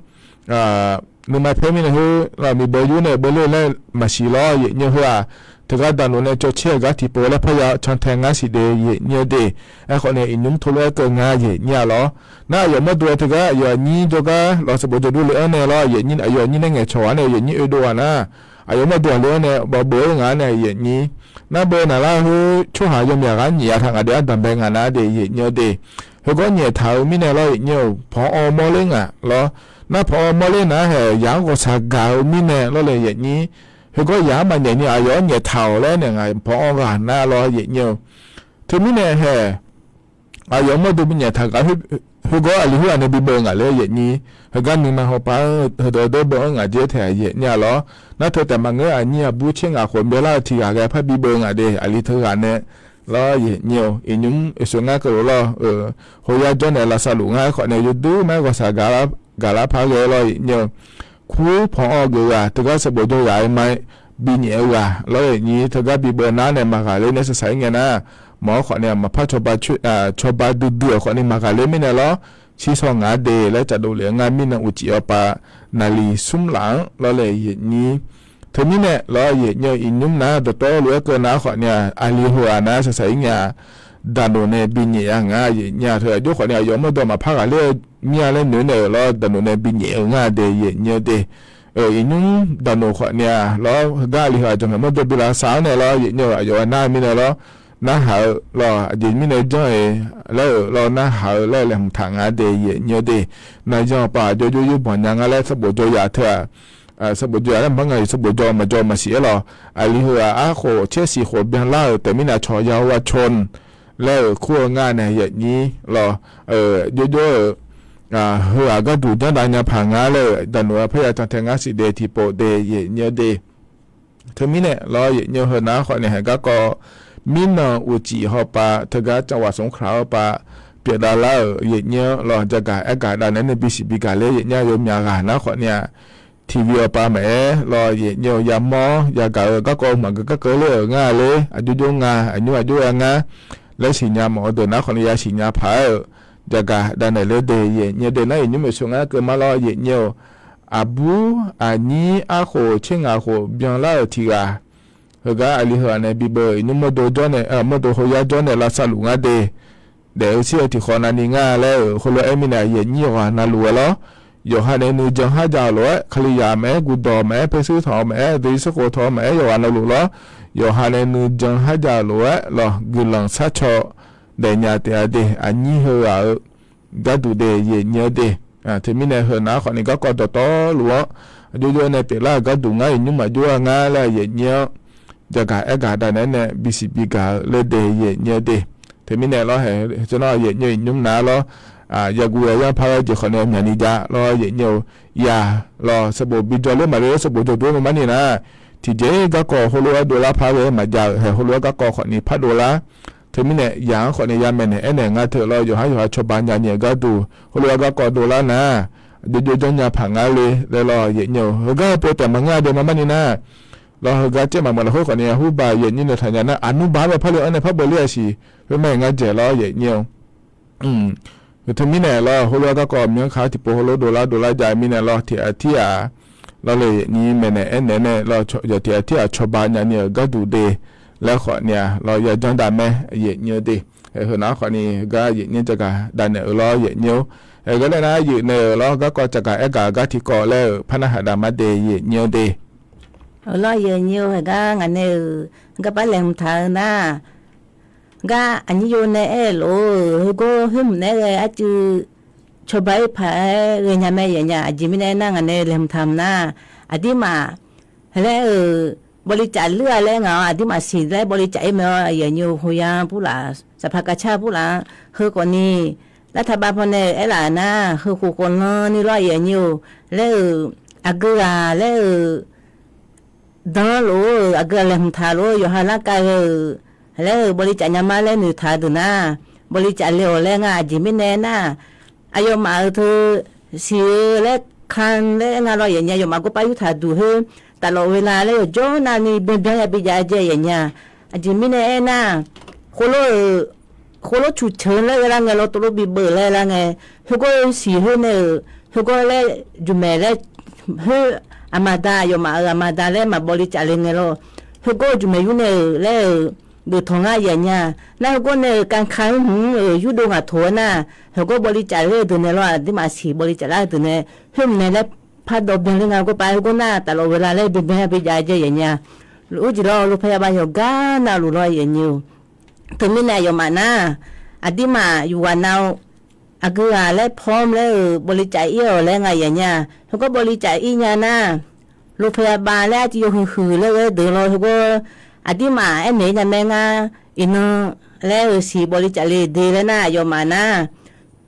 nuima paer mirnae khoer lawr miqbeu yur nae-euq beuler laer maqsiq lawr yaeqnyir-eu. Heu-aq teugar daqnoq nae caw caer-euq gar tiqpov laer parya cantae ngar siq de yaeqnyir-eu de. Aerkhawf nae iqnymr tov lof-aer keuv ngar yaeqnyir-a lawr. Nar aqyawf mawrdo-aer teugar aqyawf aqnyir jawrgar lawr sanqbof jawrduq le-anr nae lawr yaeqnyir aqyawf aqnyir nae ngaeqcawq-a nae yaeqnyir oedov-aq nar aqyawf mawrdo-aq le-anr nae bawbeu-aer ngaq-anr nae yaeqnyir. Nar beu naqlar khoer tsawrhaq yawmyaq ghaq nyiq ya taq ngaq de ardaq bae ngaq nar de yaeqnyir-eu de. Heugawr nyaeq taq-eu mirnae lawr yaeqnyir-eu panq-anr mawrler ngaq lawr. Nar panq-anr mawrler nar haeq yaq-anr ghawqshaq gaq-eu mirnae lawr le yaeqnyir. Heugawr yaq-anr maqnyaeq ni aqyawf-anr nyaeq taq-awq laer nae ngaq panq-anr ghaq nar lawr yaeqnyir-eu. Teumirnae haeq aqyawf mawrdo binyaeq taq gaq heugawr aqli khoer-aq nae bibeu ngaq laer yaeqnyir. Heugar nuima hawpar-anr heudeuq deurbeu-anr ngaq dzer taeq yaeqnyir-a lawr. Nar teu taef maqngeur aqnyir aqbur tser ngaq khof byalar-eu tiq ghaq ghae par bibeu ngaq de aqli teughaq nae lawr yaeqnyir-eu. Iqnymr oeqsoeq ngar keuv lof lawr-eu, hoyar jawr nae lavsav luf ngar aerkhawf nae yawdui ma-aer ghawqshaq gaqlar paq-aer ghae lawr yaeqnyir-eu. Kur panq-anr geuf ghaq teugar sanqbof jawr yaq-aer ma-aer binyaef-eu ghaq lawr yaeqnyir teugar bibeu nar nae maqghaqler nae shaqshaq-ir ngae nar, mawq-anr khawf nae maqpar cawba duidui-euq khawf ni maqghaqler mirnae lawr, shirsaw ngaq-a de laer cafdov lef-eu ngar mirnan uqcif-awr pav naqli smr laf-anr lawr le yaeqnyir. Teumirnae lawr yaeqnyir-eu iqnymr nar dawqtawvluf-aer keuv nar khawf nae-aq aqli heu-aq nar shaqshaq-ir ngae-aq daqnoq nae binyaef-a nga yaeqnyir-a. Teu aqjox khawf nae aqyawf mawrdo maqpar ghaqler-eu mir-a laer noeq naeq-euq lawr daqnoq nae binyaef-eu ngar de yaeqnyir-eu de. Iqnymr daqnoq khawf nae-aq lawr heugar aqli heu-aq jawqmaeq mawrdo bi lavsav-anr nae lawr yaeqnyir-eu aqyawf-aer nar-eu mirnae lawr, narhaq-eu lawr aqjeq mirnae janr-eu laer-euq lawr narhaq-eu laer laeqhmq taq nga de yaeqnyir-eu de. Naqyan-awq pav aqjox jov yur banq nya nga laer sanqbof jawr yaq teu-aq, sanqbof jawr yaq laer maqpar nga-iq sanqbof jawr maqjawr maqsiq-aer lawq. Aqli heu-aq arkhof tser siq khof byan lar-euq taef mirnae aqcawq ya-eu ghaq cawq laer-euq kur-eu ngar nae yaeqnyir lawr, jov jov-euq heu-aq gharduq janrdav nya paq nga laer-euq daqnoq-aer parya can tae ngar siq de tiqpov de yaeqnyir-eu de. Teumirnae lawr yaeqnyir-eu heu nar khawf nae haeq garkawv mirnan uqcif hawpav teugar canwaf smq kaq-awr pav pyeufdav lar-euq yaeqnyir-anr lawr jagaq aergaq dav naeq-aer nae bisiq bigaq ler yaeqnyir-a yawmyaq ghaq nar khawf nae-aq tiqviq-awr pav maqaer lawr yaeqnyir-eu yamawr yagaq-eu garkawv maqgeu garkeuv ler-euq ngar ler aqjox jov nga aqnymr aqjox ya ngar laer siqnya mawf-eu deuq nar khawf nae yasiq nya paq-aer-euq jagaq dav naeq ler de yaeqnyir-eu de. Nar iqnymr maeqsur ngar keuv mar lawr yaeqnyir-eu aqbur aqnyir arkhof tser ngaq khof byanlar-euq tiq ghaq, heugar aqli heughaq nae bibeuv iqnymr mawrdo jawr nae, mawrdo hoyar jawr nae lavsav luf ngar de. Daef-eu shir-eu tiqkhawf navni nga laer-euq heulof-aer mirnae aqyuif aqnyir yawqghaq navluf-aer lawr. Yawqha nae nuijan kharjav-euq lof-aer, Kalizaq maqaer, Guvdawq maqaer, Persu tanq maqaer, Deuq-ir sarkhof tanq maqaer, yawqghaq navluf lawr. Yawqha nae nuijan kharjav-euq lof-aer lawr, guiqlanq sharcaw daefnya taef-a de, aqnyir heughaq-euq gharduq de, yaeqnyi-eu de. Teumirnae heunav-aer khawfni garkawv dawqtawvluf-anr aqjox jov nae pyeuflar-euq gharduq ngar iqnymr maqjov-a ngar laer yaeqnyi-anr jagaq aergaq davnaeq-aer nae bisiq bigaq-eu laer de, yaeqnyi-eu de. Teumirnae lawr, heucawr nar yaeqnyi-eu iqnymr nav lawr, yaguv yayanr par ghae jeq khawfni myaqni jav lawr, yaeqnyi-eu ya lawr, sanqbof bijawr ler maqle lawr, sanqbof jawrduq-aer marmarni nar, tiqjeq-ir garkawv heulof-aer dovlar par ghae maqjav-euq hae, heulof-aer garkawv khawfni pardov lar. Teumirnae yaq-anr khawfni yamaeq naeq aernaeq nga teu lawr, yawqhar yawqha cawba nyani-euq gharduq heulof-aer garkawv dovlar nar, aqjox jov janrnya paq nga le laer lawr, yaeqnyi-eu heugar pov taef maqngeur-a de marmarni nar, lawr heugar caer maqmeuq lafkhoer khawfni aqhurbaq yaeqnyi nae taqnya nar, aqnmr baq-anr bae parle-anr nae parbeuv ler-a siq, khoermar-iq ngar dzaeq lawr, yaeqnyi-eu Teumirnae lawr, heulof-aer garkawv myanr ka-awr tiqpov heulof dovlar dovlar jav-eu mirnae lawr, tiq ghaq tir ghaq lawr le, yaeqnyi maeqnaeq aernaeq nae lawr, tiq ghaq tir ghaq cawba nyani-euq gharduq de laer khawfni-a lawr, yajanr dav mae, yaeqnyi-eu de. Heunav-aer khawfni gar yaeqnyi jagaq davnaeq-euq lawr, yaeqnyi-or. Heugar laer nar, yaeqnaeq-euq lawr, garkawv caqgaq aergaq gar tiqkawv laer-euq parnar haq dav mar de, yaeqnyi-eu de. Lawr, yaeqnyi-eu heugar ngaq nae-euq garpar laeqhmq taq-eu nar, gar aqnyir yo nae aer-eu lof-eu heugawr khoerhmq naeq-aer ghae arcuiv cawba ir paq-aer ghaenya mae, yaeqnya. Aqjeq mirnae aernar, ngaq nae laeqhmq taq-euq nar, aqdirmaf laer-euq bawlicav luir-a laer ngaq-awr, aqdirmaf siq laer bawlicav ir mae-awr, yaeqnyi-eu hoya-anr burlaf, saqpaq kavcar burlaf-anr heukhawfni, lartaq bav pawnae-euq aerlaf-euq nar, heukhof khawflanni lawr, yaeqnyi-eu laer-euq aqgeu ghaq laer-euq dan lof-eu aqgeu ghaq laeqhmq taq lof-eu yawqha larkar ghae-euq laer-euq bawlicav nya ma laer noeqtaq-eu deuq nar, bawlicav le-awq laer nga. Aqjeq mirnae nar, aqyawfmaf-euq teu siq-eu laer kan laer nga lawr, yaeqnya. Aqyawfmaf gawrpar yurtaq duq khoer taflawf ghoe la laer yawqjawr navni byanbyan yabi jav-aer jae, yaeqnya. Aqjeq mirnae aernar, khoerlof-euq khoerlof cuqceuq laer ghae lar ngae, lawr tov lof bibeuv laer lar ngae, heugawr siq khoer nae-euq heugawr laer juqmaeq laer khoer aqmaqda, aqyawfmaf-euq aqmaqda laer maqbawlicav le ngae lawr, heugawr-eu juqmaeq yur nae-euq laer-euq deuq tawq ngar, yaeqnya. Nar heugawr nae-euq kanka-anr hmq-euq yurdov ngaq taq-aer nar, heugawr bawlicav ler-eu deuq nae lawr, aqdirmaf siq bawlicav lar-eu deuq nae khoerhmq nae laer pardawv byanler nga. Gawrpar heugawr nar taflawf ghoe la laer byanbyan yabi jav-aer jae, yaeqnya. Lof-aer jeq lawr, lofpayaba yawqgar navluf lawr, yaeqnyi-eu. Teumirnae aqyawfmaf nar, aqdirmaf yufghaq nav-eu aqgeu ghaq laer pawm laer-euq bawlicav ir-awq laer nga, yaeqnya. Heugawr bawlicav ir nya nar, lofpayaba laer arcuiv yawhuiq huiq laer ghae deuq lawr, heugawr aqdirmaf aernaeq nya mae ngar, iqnan laer-euq siq bawlicav le de laer nar, aqyawfmaf nar,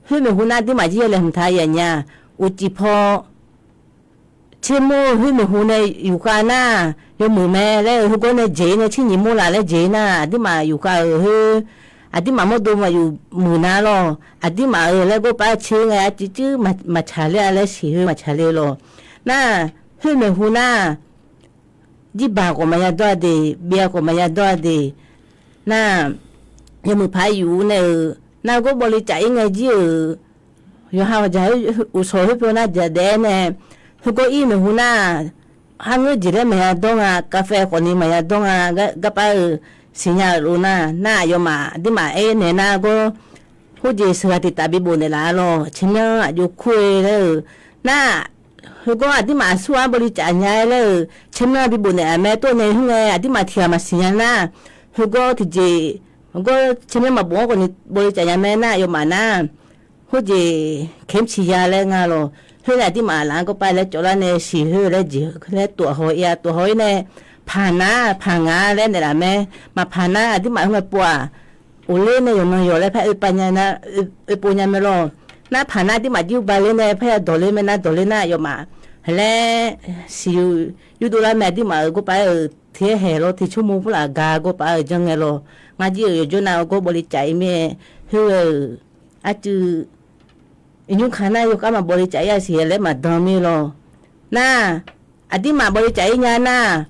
khoermaeq hu nar aqdirmaf jir ya laeqhmq taq, yaeqnya. Uqcif paw tsermur-eu khoermaeq hu nae yufkhav nar, yawmuiq mae laer-eu heugawr nae jeq-ir nae tser nyiq mur laf laer jeq-ir nar, aqdirmaf yufkhav-euq khoer, aqdirmaf mawrdo maqyuf muiq nar lawr, aqdirmaf-euq laer gawrpar tser ngae arcuiv cuiv maqtsaq ler-a laer siq khoer maqtsaq le lawr. Nar, khoermaeq hu nar, jirbaq khawf maqya dawr-a de, byav khawf maqya dawr-a de. Nar, yawmuiq paq yuf nae-euq nar, gawr bawlicav ir ngae jir-euq yawqha ghawqjaq uqshawq khoer pyeuf nar jaqdaef-aer nae, heugawr ir maeqhu nar, kharngeur jeq laer maqya dawr nga, kavfae khawfni maqya dawr nga, garpar-euq siqnya-euq lof nar, nar aqyawfmaf aqdirmaf aernaeq nar gawr, khoerjeq sheuqghaq tiqtaf bibof naeqlaf-a lawr, caermyanr aqjox kur-e laer-euq nar, heugawr aqdirmaf aqsur-anr bawlicav nya-aer laer-euq caermyanr bibof naeqlaf mae. Tov nae khoerngae aqdirmaf tiqghaq maqsiq nya nar, heugawr tiqjeq, heugawr caermyanr maqbof-anr khawfni bawlicav nya mae nar, aqyawfmaf nar, khoerjeq kaemr ciqya laer nga lawr. Khoer nae aqdirmaf laf-anr gawrpar laer cawvlar nae siq khoer laer jeq laer tov-a haw-ir-a, tov haw-ir nae, paq nar paq nga laer naeqlaf mae. Maqpaq nar aqdirmaf khoerngae pov-aq, uqler nae yawqnan yawq laer par oe pav nya nar, oe pov nya mae lawr. Nar paq nar aqdirmaf jir uba ler nae parya dawq ler mae nar, dawq ler nar aqyawfmaf laer siq yurdov lar mae. Aqdirmaf-euq gawrpar-euq tiq-aer haeq lawr, tiq tsawrmur purlaf ga gawrpar-euq janr ngae lawr. Ngar jir-euq yawqjawr nav-eu gawr bawlicav ir mae. Khoer-euq arcuiv iqnymr ka nar yawkhav maqbawlicav ir-a siq laer maqdan mir lawr. Nar, aqdirmaf bawlicav ir nya nar,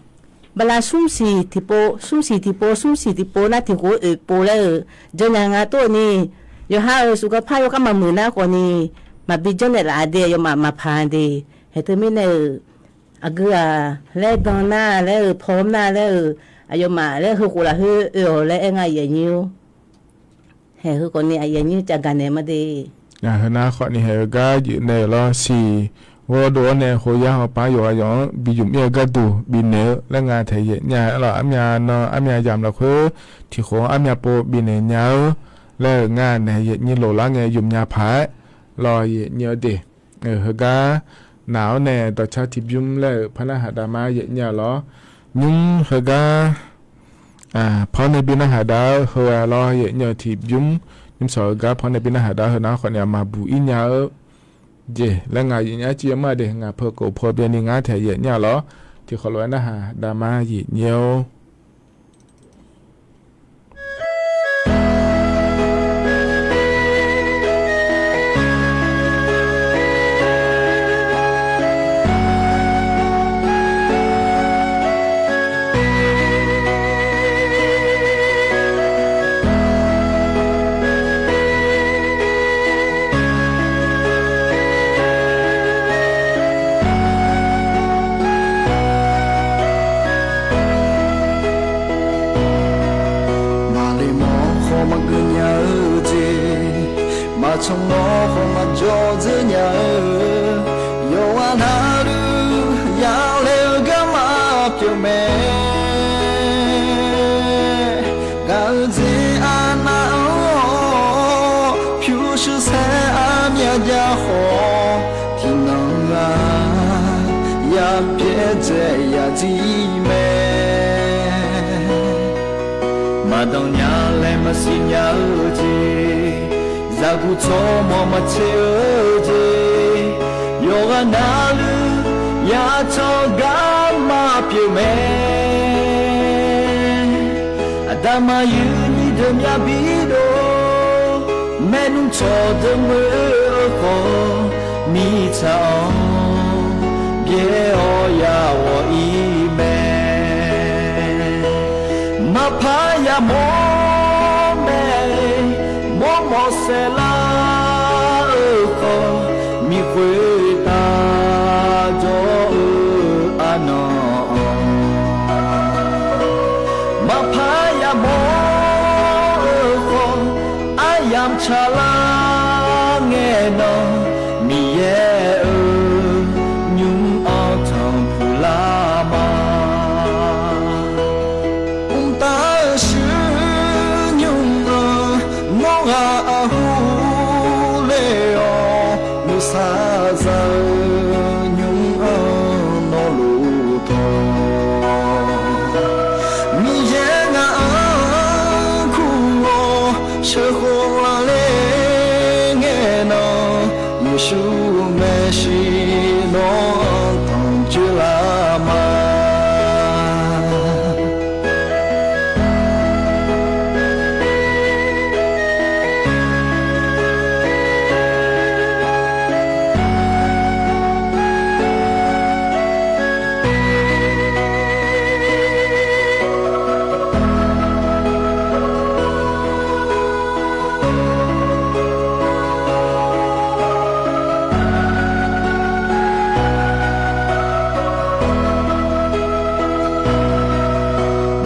bala smr siq tiqpov, smr siq tiqpov, smr siq tiqpov nar tiq khof oeq pov laer-euq janrnya nga tov ni, yawqha-euq suf garpar yawkhav maqmuiq nar khawfni, maqbi janrnaeq laf-a de, aqyawfmaf maqpaq de. Haeq teumirnae-euq aqgeu-aq laer dan nar laer-euq paw nar laer-euq aqyawfmaf laer heukhof lafkhoer oe-awq laer aer nga, aqyuif aqnyir-or. Haeq heukhawf ni aqyuif aqnyir cavgaq naeq ma de. Ngaq heunar khawf ni haeq-eu gar jeq naeq-euq lawr siq. Ghawrdov-awr nae hoyar hawpar yawqghaq yawq-anr bi yumq ir-eu gharduq bifnaeq-eu laer nga taef yaef nya-a lawq. Armyav nan armyav yamq lafkhoer tiqkhof-anr armyav pov bifnaeq nya-eu laer-euq nga naeq yaef nyir lof lar ngae yumq nya paq-aer lawq yaef nyir-eu de. Heugar naq-awr nae dawqcar tiqbymr laer-euq par narhaq dav ma yaef nyir-a lawr. Nymr heugar paw nae bi narhaq dav-eu heu-a lawr yaef nyir-eu tiqbymr. Nymr sawq heugar paw nae bi narhaq dav-eu heunar khawf ni aqma buq ir nya-eu jeq laer nga yaef nyir-a civ-eu ma de. Ngaq peu kof paw byanni ngar taef yaef nyir-a lawr. Tiqkhawf lof-aer narhaq dav ma yaef nyir-or. Maqle mawr khawf maqgeuf nya-eu jeq, maqcan mawr khawf maqjawr dzeur nya-eu, yawqghaq navluf yale-eu garma pyeuf mae. Gaq-eu jeq aqnav-awr pyurshuir saer armyav jav khawf, tiqnan-aq ya pyaer dzae ya jir mae. Maqdanq nya laer maqsiq nya-eu jeq, zaqguq tsawrmawq maqtser-eu jeq, yawqghaq navluf ya can garma pyeuf mae. Aqda maqyuif nyiq deuq myav bidov, maernmr cawqdeuq ngoer-eu khawf, mirtsaq-anr byaer-awr ya ghawq ir mae. Maqpar yamawr mae, mawrmawf saeqlar-eu khawf, miq khoertav jawr-eu arnan-anr, maqpar yamawr-eu khawf, aryamq tsaqlar ngae nan, Miqyaer-euq nymr-anr tanqpuq lar ma. Mqtav-eu shuir nymr-anr nawr ghaq aqhu ler-awr, nuisar za-eu nymr-anr nawr lof tawq. Miqyaer ngaq-anr kur-awr sheuqkhof ghaqler ngae nan, Yeqsur maeqshi nawr-anr tanqjoe lar ma.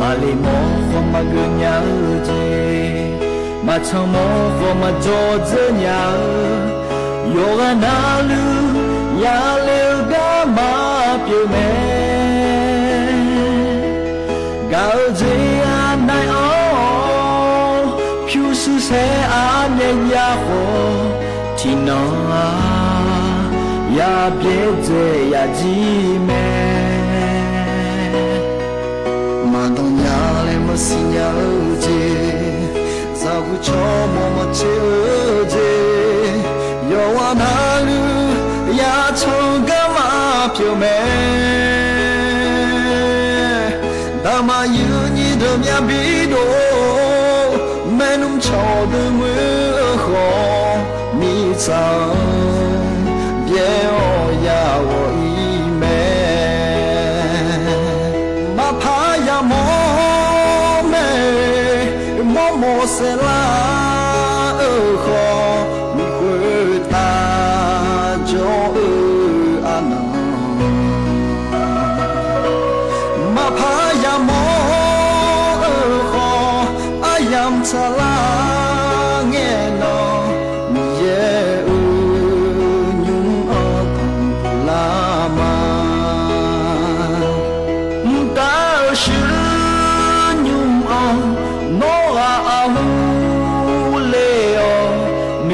Maqle mawr khawf maqgeuf nya-eu jeq, maqcan mawr khawf maqjawr dzeur nya-eu, yawqghaq navluf yale-eu garma pyeuf mae. Gaq-eu jeq aqnav-awr pyurshuir saer armyav jav khawf, tiqnan-aq ya byaerdzae ya jir mae. Maqdanq nya laer maqsiq nya-eu jeq, zaqguq tsawrmawq maqtser-eu jeq, yawqghaq navluf ya can garma pyeuf mae. Daqmaqyuif nyiq deuq myav bidov, maernmr cawqdeuq ngoer-eu khawf, mirtsaq-anr byaer-awr ya ghawq ir mae. Maqpar yamawr mae, mawrmawf saeqlar-eu khawf, miq khoertav jawr-eu arnan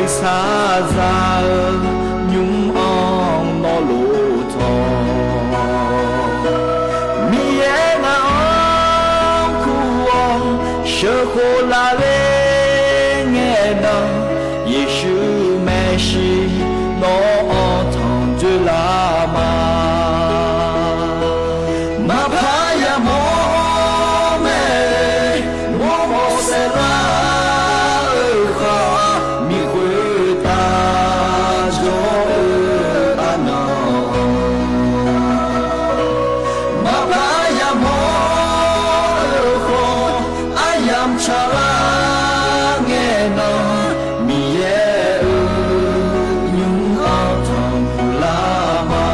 Nuisar za-eu nymr-anr nawr lof tawq. Miqyaer ngaq-anr kur-awr sheuqkhof laf ler ngae nan, Yeqsur maeqshi nawr-anr tanqdzoer lar ma. Maqpar yamawr mae, nawr mawq saef lar-eu khawf, miqkhoeq taf jawr-eu arnan. Maqpar yamawr-eu khawf, aryamq tsaqlar ngae nan, Miqyaer-euq nymr-anr tanqpuq lar ma.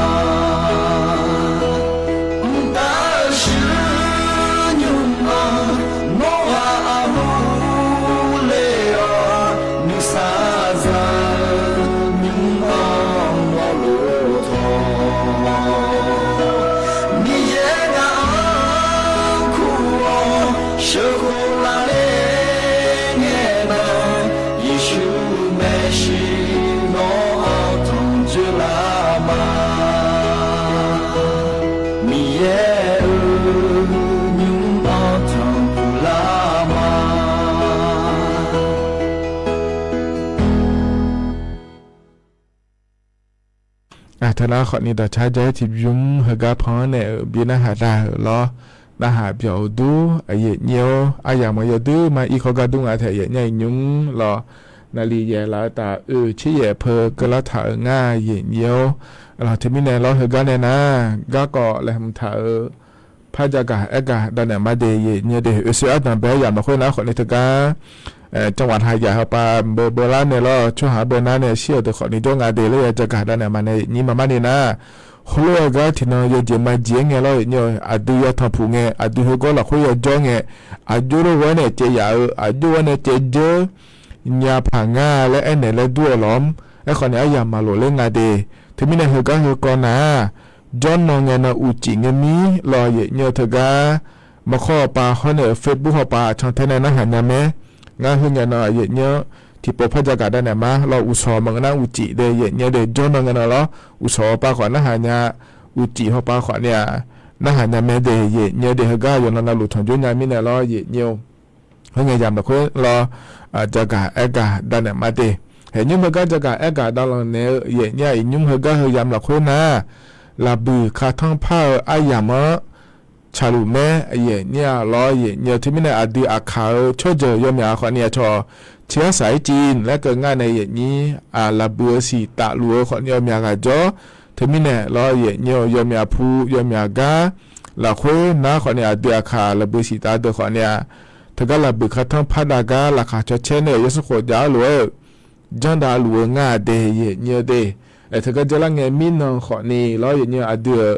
Mqtav-eu shuir nymr-anr nawr ghaq arhu ler-awr, nuisar za-eu nymr-anr nawr lof tawq. Miqyaer ngaq-anr kur-awr sheuqkhof laf ler ngae nan, Yeqsur maeqshi nawr-anr tanqdzoer lar ma. Miqyaer-euq nymr-anr tanqpuq lar ma. Teunar khawfni dawqcar jav-aer tiqbymr heugar pan-anr nae-euq bi narhaq da-euq lawr. Narhaq byawq-eu dur aqyuif nyir-or, aryamq-anr yawduir ma irkawv gar dur nga taef yaef nyar iqnymr lawr. Naqliq yaef laf-eu taf oe tser yaef peu keuvlar taq-euq ngar yaef nyir-or. Lawq, teumirnae lawr heugar nae nar, garkawv laeqhmq taq-euq par jagaq aergaq davnaeq ma de yaef nyir de. Oeqsoeq ardanq bae-aer yamq lafkhoer nar khawfni teugar, canwaf ha yaq heupav beu beular nae lawr, tsawrhaq-anr beunar nae shir-euq deuq khawfni jawr nga de laer ya jagaq davnaeq ma nae yaef nyir maqmar ni nar, heulof-aer gar tiqnan yawjeq majeq-aer ngae lawr yaef nyir-eu, aqdui ya tanqpuq ngae, aqdui heugawr lafkhoer ya jawr ngae, aqjox lof-aer nae caev yaf-eu, aqjox-aer nae caev dzeur nya paq nga laer aernaeq laer dur-eu lawr-mr. Aerkhawf ni aryamq maqlof ler nga de. Teumirnae heugar heukawv nar-aq, jawrnan ngae nan uqcif ngae mir lawr yaef nyir-eu teugar, maqkhawr hawpav hawr nae-euq Facebook hawpav aqcan tae nae narhaq nya mae. Ngar heu ngae nan yaef nyir-anr tiqpov par jagaq davnaeq ma lawr, uqshawq maqngeur nar uqcif de yaef nyir de, jawrnan ngae nan lawr uqshawq hawpav khawf narhaq nya, uqcif hawpav khawfni-aq narhaq nya mae de yaef nyir de, heugar yawqnan navluf tanqjor nya mirnae lawr yaef nyir-or. Khoerngae yamq lafkhoer lawr, jagaq aergaq davnaeq ma de. Haeqnymr heugar jagaq aergaq davlanq naeq-eu yaef nyir-aq, iqnymr heugar heu yamq lafkhoer nar, laqbuiq katanr par-eu aryamq-anr tsaqluf mae yaef nyir-aq lawr yaef nyir-eu teumirnae aqdui aqkaq-eu tsawrjeuq yawmyaq khawfni aqcawq tser arsaq-ir civ laer keuv ngar nae yaef nyir, laqbuiq-eu siq tafluf-eu khawfni yawmyaq ghaq jawr. Teumirnae lawr yaef nyir-eu yawmyaq pu yawmyaq gar lafkhoer nar khawfni aqdui aqkaq laqbuiq siq taf deuq khawfni-aq, teugar laqbuiq katanr par dav gar laqkhaq cawcaer nae-euq yawsanr khof jav-ar lof-aer-euq janrdav luf-eu ngar de yaef nyir-eu de. Aer teugar dzaelar ngae mirnan khawfni lawr yaef nyir-eu aqdui-euq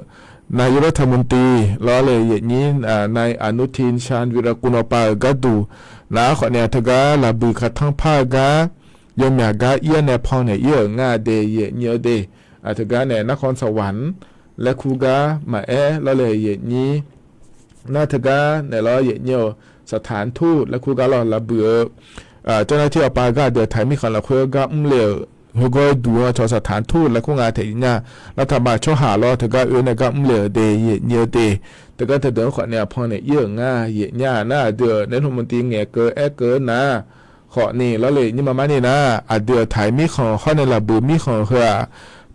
นายกรัฐมนตรี lawr le yaef nyir, นายอนุทิน ชาญวีรกูล awqpav-euq gharduq nar khawfni-aq teugar laqbuiq katanr par-eu gar yawmyaq gar ir-awr nae pan naeq-ir-euq ngar de yaef nyir-eu de. Teugar nae นครสวรรค์ laer kur gar maqaer lawr le yaef nyir. Nar teugar naeq lawr yaef nyir-eu สถานทูต laer kur gar lawr laqbuiq-eu เจ้าหน้าที่ awqpav gar aqdui-euq taq-iq mirkhanq lafkhoer gar mr le-euq heugawr-aer duq-anr cawq สถานทูต laer kur nga taef-ir nya. Nar taqbaq tsawrhaq lawr teugar oe nae gar mr le-euq de yaef nyir-eu de. Teugar teudeuq-anr khawfni-aq pan naeq-ir-euq ngar yaef nyir-aq nar aqdui-euq naeq-aer hmq mq tiv ngaeqkeuv aerkeuv nar khawfni lawr le nyir maqmar ni nar aqdui-euq taq-iq mirkhanq hawr nae laqbuiq mirkhanq heu-aq,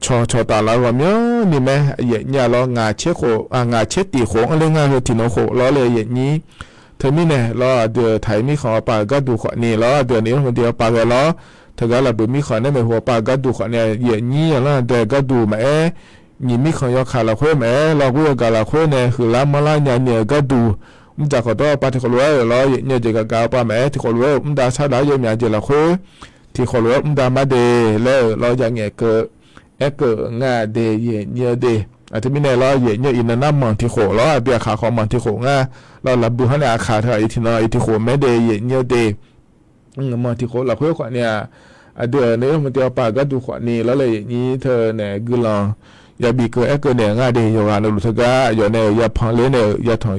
cawq cawqtaf laf-eu ghawqmyanr ni mae yaef nyir-aq lawr ngaq tser khof, ngaq tser tif khof-anr ler ngar heu tiqnan khof lawr le yaef nyir. Teumirnae lawr aqdui-euq taq-iq mirkhanq awqpav-euq gharduq khawfni lawr aqdui-euq naeq-aer hmq mq tiv awqpav ghae lawr teugar laqbuiq mirkhanq naer maeqhu awqpav-euq gharduq khawfni yaef nyir-aq lanr dae gharduq maqaer, nyiq mirkhanq yawkaq lafkhoer maqaer lawr ghoer yawgaq lafkhoer nae huiqlar manrlar nyani-euq gharduq, mrdzaq khawqdawr awqpav tiqkhawf lof-aer-euq lawr yaef nyir-eu jeq gaqgaq awqpav maqaer tiqkhawf lof-aer-euq mrdav sar daq-ar yawmyaq jeq lafkhoer tiqkhawf lof-aer mrdav mar de laer-euq lawr ya ngaeqkeuv aerkeuv ngar de yaef nyir-eu de. Aqteumirnae lawr yaef nyir-eu iqnan nar manq tiqkhof lawr aqdui aqkaq khawf manq tiqkhof ngar lawr laqbuiq hawr nae aqkaq teu-aq iq tiqnan iq tiqkhof mae de yaef nyir-eu de. Manq tiqkhof lafkhoer khawfni-aq, aqdui-euq naeq-aer hmq mq tiv awqpav-euq gharduq khawfni lawr le yaef nyir teu nae guiqlanq ya bif keuv aerkeuv naeq-eu ngar de. Yawqghaq navluf teugar aqyawf nae-euq ya pan ler nae-euq ya tanq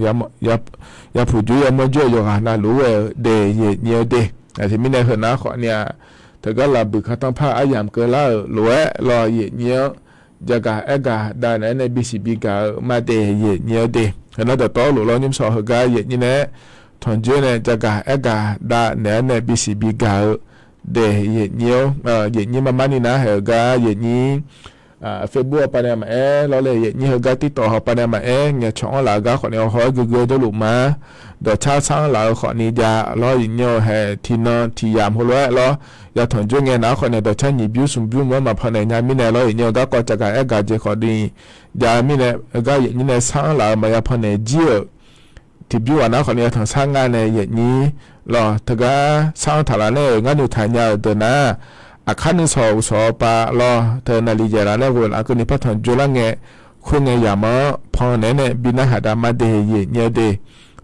ya puq jur ya mawr jur-eu yawqghaq navluf-aer ghae-eu de yaef nyir-eu de. Aqteumirnae heunar khawfni-aq, teugar laf buiq kar tanr par aryamq keuvlar-euq lof-aer lawr, yaeqnyir-anr jaqgaq aergaq dav naeq-aer nae bisiq bigaq-eu maqde, yaeqnyir-eu de. Heunar dawqtawvluf lawr, nymrshawq heugar yaeqnyir nae-aer tanqjoer nae jaqgaq aergaq dav naeq-aer nae bisiq bigaq-eu de, yaeqnyir-or. Yaeqnyir marmar ni nar, haeq-eu gar yaeqnyir Facebook-awr pav nae maqaer lawr le, yaeqnyir heugar TikTok-awr pav nae maqaer, ngaeqcawq-anr laf-eu gar khawf ni awqhaw-aer guiqguiq-eu dawrluf ma. Dawqcar sar-anr laf-eu khawf ni jav lawr, yaeqnyir-eu haeq tiqnan tiqyamq heulof-aer lawr, ya tanqjoer ngae nar khawf ni dawqcar nyiq bymr smq bymr meuq-anr maqpaw naeq nya mirnae lawr, yaeqnyir-eu garkawv jaqgaq aergaq jeq khawf ni jav mirnae, heugar yaeqnyir nae sar-anr laf-eu maqya paw naeq jir-euq tiqbymr ghaq nar khawf ni ya tanq sar nga nae yaeqnyir lawr, teugar sar-anr taq laf nae-euq ngar noeqtaq nya-euq deuq nar, aqkar nuisawq uqsawq pav lawr, teu naqliq yaeq laf nae ghoeq laf keuvni par tanq jawrlar ngae, khoerngae yamq-anr pan naeq-aer nae bi narhaq dav maqde, yaeqnyir-eu de.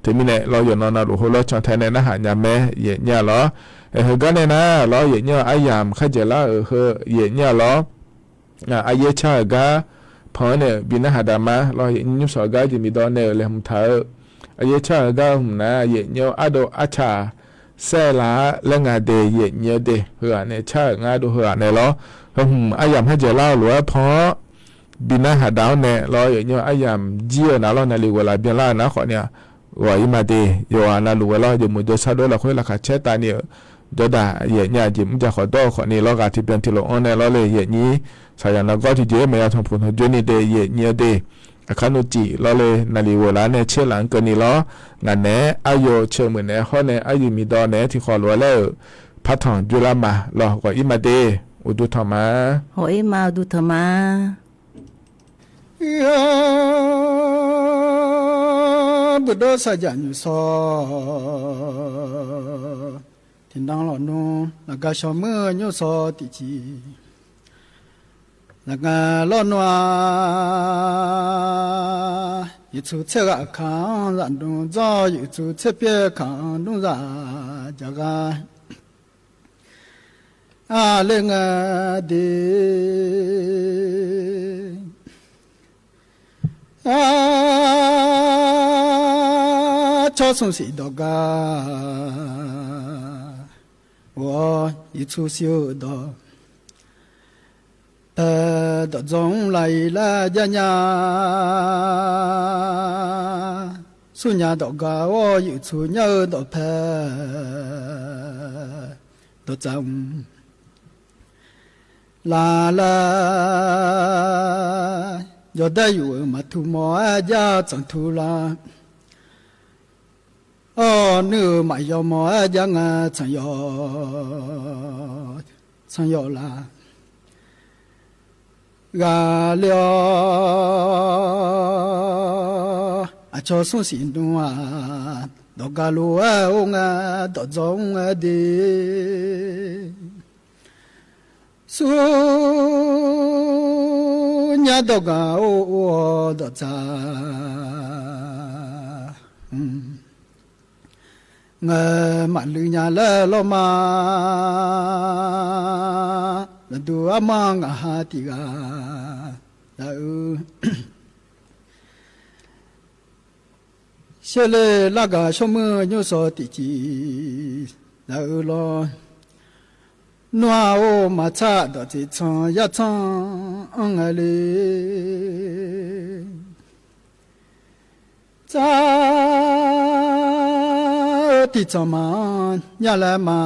Teumirnae lawr, yawqnan navluf heulof-aer cantae nae narhaq nya mae, yaeqnyir-a lawr. Heugar nae nar lawr, yaeqnyir-eu aryamq khaerdzaeq lar-euq heu yaeqnyir-a lawr. Aryaer car-euq gar pan-anr nae-euq bi narhaq dav ma lawr, yaeqnyir nymrshawq gar jeq miqdawv nae-euq laeqhmq taq-eu aryaer car-euq gar hmq nar, yaeqnyir-eu ardov arcaq saerlar-ar laer nga de, yaeqnyir-eu de. Heughaq nae car-euq ngar dov heughaq nae lawr, heu hmq aryamq khaerdzaeq lar-eu lof-aer pan-anr bi narhaq dav-anr nae lawr, yaeqnyir-eu aryamq jir-eu nar lawr, naqliq ghoeq laf byanlar-eu nar khawf ni-a, ghawq-ir maqde. Yawqghaq navluf ghae lawr, yawmuiq jawrshar dov lafkhoer laqkhaq caer tavni-euq jawrda yaeqnyir-a jeq mrjaq khawf dawr-eu khawf ni lawr, ghaq tiqbyan tiqlof-anr nae lawr le, yaeqnyir saqyaq nargawr tiqjeq-aer maqya tanqpuq tanqjoer ni de, yaeqnyir-eu de. Aqkar nuijeq lawr le, naqliq ghoeq laf nae tser laf-anr keuvni lawr, ngaq naeq-aer aryo ceuq meuq naeq-aer hawr nae aryuif miqdawv naeq-aer tiqkhawf lof-aer laer-euq partanq joerlar ma lawr, ghawq-ir maqde. Uqduq tanq ma. Ghawq-ir ma, uqduq tanq ma. Buqdov saqjaq nymq shawr tiqnan lawq nmr, laqga shawr muir nymr shawr tiqciq, laqga lawr nmr-a, yuiqtsuq tser ghaq kaq-anr zaqdmq dzawr, yuiqtsuq tser pyaer kaq-anr dmr zaq jaqghaq aqler nga de. Aqcawq smr siq dawq gar, ghawq-awr yuiqtsuq siq-eu dawq, pae dawq dzawr mr laf-ir laer jar nya. Smrnya dawq gar-awr yuiqtsuq nyar-eu dawq pae dawq tsaq mr laf laer, yawdaef yuf-euq maqtuq mawr-aer jar tsanq tuq lar. Awr nuir-euq maqyaw mawr-aer jar ngae tsanq yaw, tsanq yaw laf. Ghaqler-awr aqcawq smr siq nmr-aq, dawq gar lof-aer or ngae, dawq dzawr mr-aer de. Smrnya dawq gar or or-awr dawq tsaq ngae, maqluiv nya laer lawr ma. Lafduq armar ngaq ha tiq ghaq laf-eu, sheuqle largaq shawr muir nymr shawr tiqciq laf-eu lawr. Nmr-a or maqtsaq dawq tseq tsanq yar tsanq-anr ngae le. Tsaq-eu tiq tsanq maqanr nya laer ma.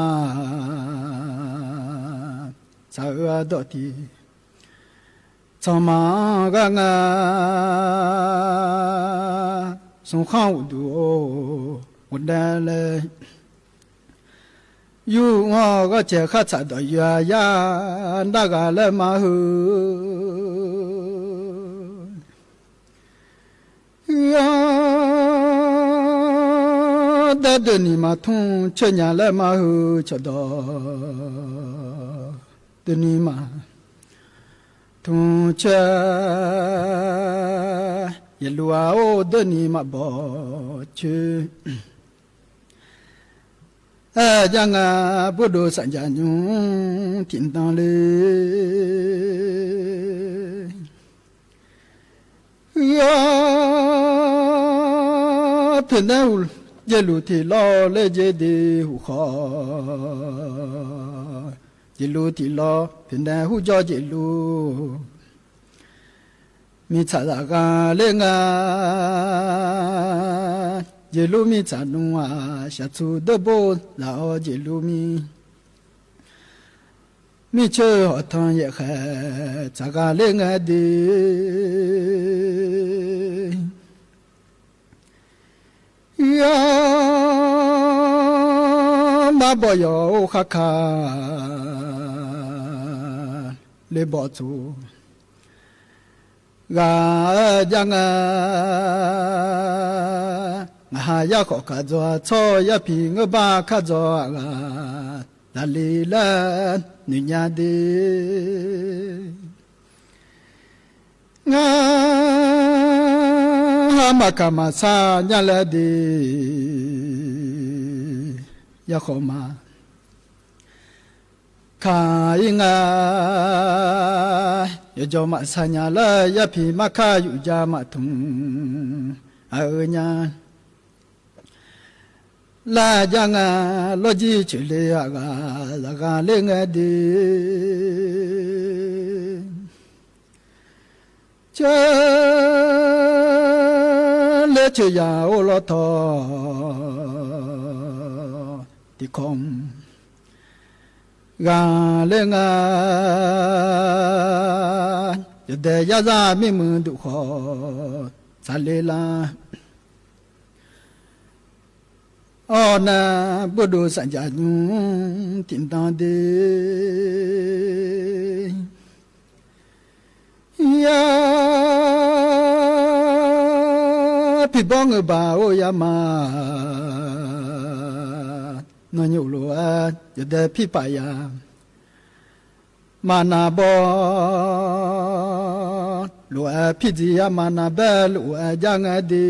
Tsaq-eu ardawq tiq tsanq maqanr ghar nga. Smq khanr uqduq-or, ghofdaef laer yur-anr ghawrcae khartsaq dawq yur-a yar nar ghaq laer ma heu. Ur-awr, daer deuq ni maqtmr coer nya laer ma heu cawqdawq deuq ni maqtmr coer, yaeqluv-a or deuq ni maqbawq coer. Aer jar nga, burdov saqjaq nymr tiqnan le. Ur-awr, teunaeq-eu jeqluq tiq lawr laer jeq de huq khawf jeqluv tiqlawr poeqnae hurjawr jeqluv mirtsaq zaqgha ler nga. Jeqluv mirtsaq nmr-aq, shaqtsu deur bor zaq-awr jeqluv mir. Mircoer hawqtanq yaefkhaeq tsaqgha ler ngae de. Yar marbawq yawq-or kharka ler bawq tsoq ghaq-aer jar nga. Ngaqha yar khawf kaq dzaw-a tsawr, yar piq ngeur bar kar dzaw-aq ghaq daqle laer noeqnya de. Ngar ha maqkaq maqsar nya laer de. Yar khawf ma kaq-ir nga. Yawqjawq maqsar nya laer yar piq markar yuf ja maqtmq aqgeu nya lar jar nga. Lawrjir coeqle-aq ghaq zaqgha ler ngae de. Coer ler coeq yaq-or lawrtawq tiqkawv mq ghaq ler nga. Yawdaef yarzar mirmuiq duq khawf tsaqle lar. Awr nar bordov saqjaq nymr tiqdan de. Yar piqbawr ngeurbaq-or yar ma. Nawnyaf lof-aer yawdaef pirpaf ya maqnaq bawr, lof-aer pirdziq ya maqnaq baer lof-aer jar ngae de.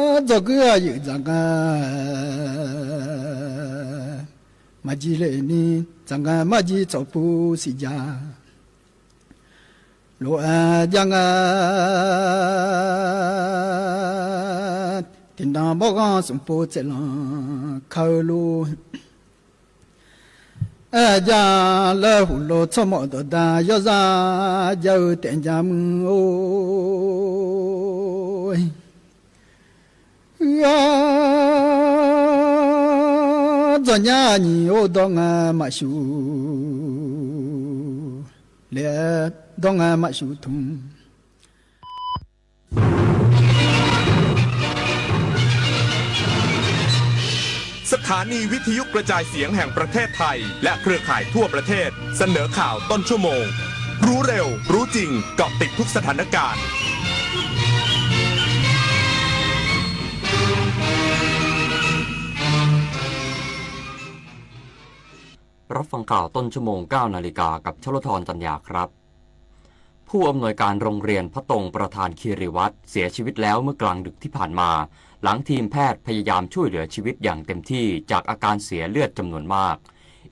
Yar dzawrguir aqyuif dzaq ngae maqjir le ni, dzaq ngae maqjir tsawqpuv siqja lof-aer jar ngae. Tiqnan bawrghanr smqpov tsaevlanq ka-eu lor. Aer jar laer huqlo tsawrmawf dawqda yawrzar jar-eu taef ja muiq-or. Yar dzawqnya nyiq-or dawr ngae maqshuq le-aer dawr ngae maqshuq tmq. สถานีวิทยุกระจายเสียงแห่งประเทศไทย และเครือข่ายทั่วประเทศ เสนอข่าวต้นชั่วโมง รู้เร็ว รู้จริง เกาะติดทุกสถานการณ์ รับฟังข่าวต้นชั่วโมง เก้านาฬิกา กับชลธร จันยาครับ ผู้อำนวยการโรงเรียนพระตรงประธานคีรีวัฒน์ เสียชีวิตแล้วเมื่อกลางดึกที่ผ่านมา หลังทีมแพทย์พยายามช่วยเหลือชีวิตอย่างเต็มที่จากอาการเสียเลือดจำนวนมาก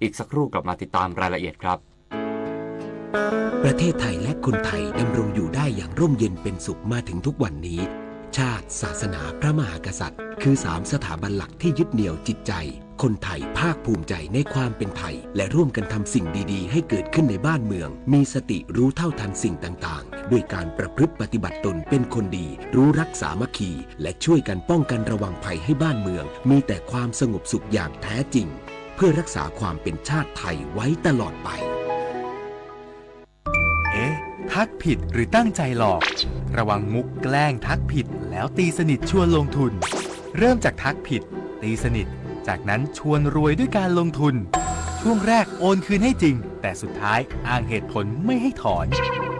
อีกสักครู่กลับมาติดตามรายละเอียดครับ ประเทศไทยและคนไทยดำรงอยู่ได้อย่างร่มเย็นเป็นสุขมาถึงทุกวันนี้ ชาติ ศาสนา พระมหากษัตริย์ คือสามสถาบันหลักที่ยึดเหนี่ยวจิตใจ คนไทยภาคภูมิใจในความเป็นไทย และร่วมกันทำสิ่งดีๆ ให้เกิดขึ้นในบ้านเมือง มีสติรู้เท่าทันสิ่งต่างๆ ด้วยการประพฤติปฏิบัติตนเป็นคนดี รู้รักสามัคคี และช่วยกันป้องกันระวังภัยให้บ้านเมือง มีแต่ความสงบสุขอย่างแท้จริง เพื่อรักษาความเป็นชาติไทยไว้ตลอดไป เอ๊ะ ทักผิดหรือตั้งใจหลอก ระวังมุกแกล้งทักผิดแล้วตีสนิทชวนลงทุน เริ่มจากทักผิด ตีสนิท จากนั้นชวนรวยด้วยการลงทุน ช่วงแรกโอนคืนให้จริง แต่สุดท้ายอ้างเหตุผลไม่ให้ถอน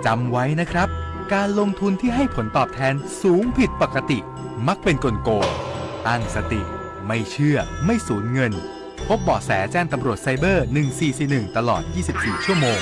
จำไว้นะครับ การลงทุนที่ให้ผลตอบแทนสูงผิดปกติ มักเป็นกลโกง ตั้งสติ ไม่เชื่อ ไม่สูญเงิน พบเบาะแสแจ้งตำรวจไซเบอร์ หนึ่งสี่สี่หนึ่ง ตลอด ยี่สิบสี่ ชั่วโมง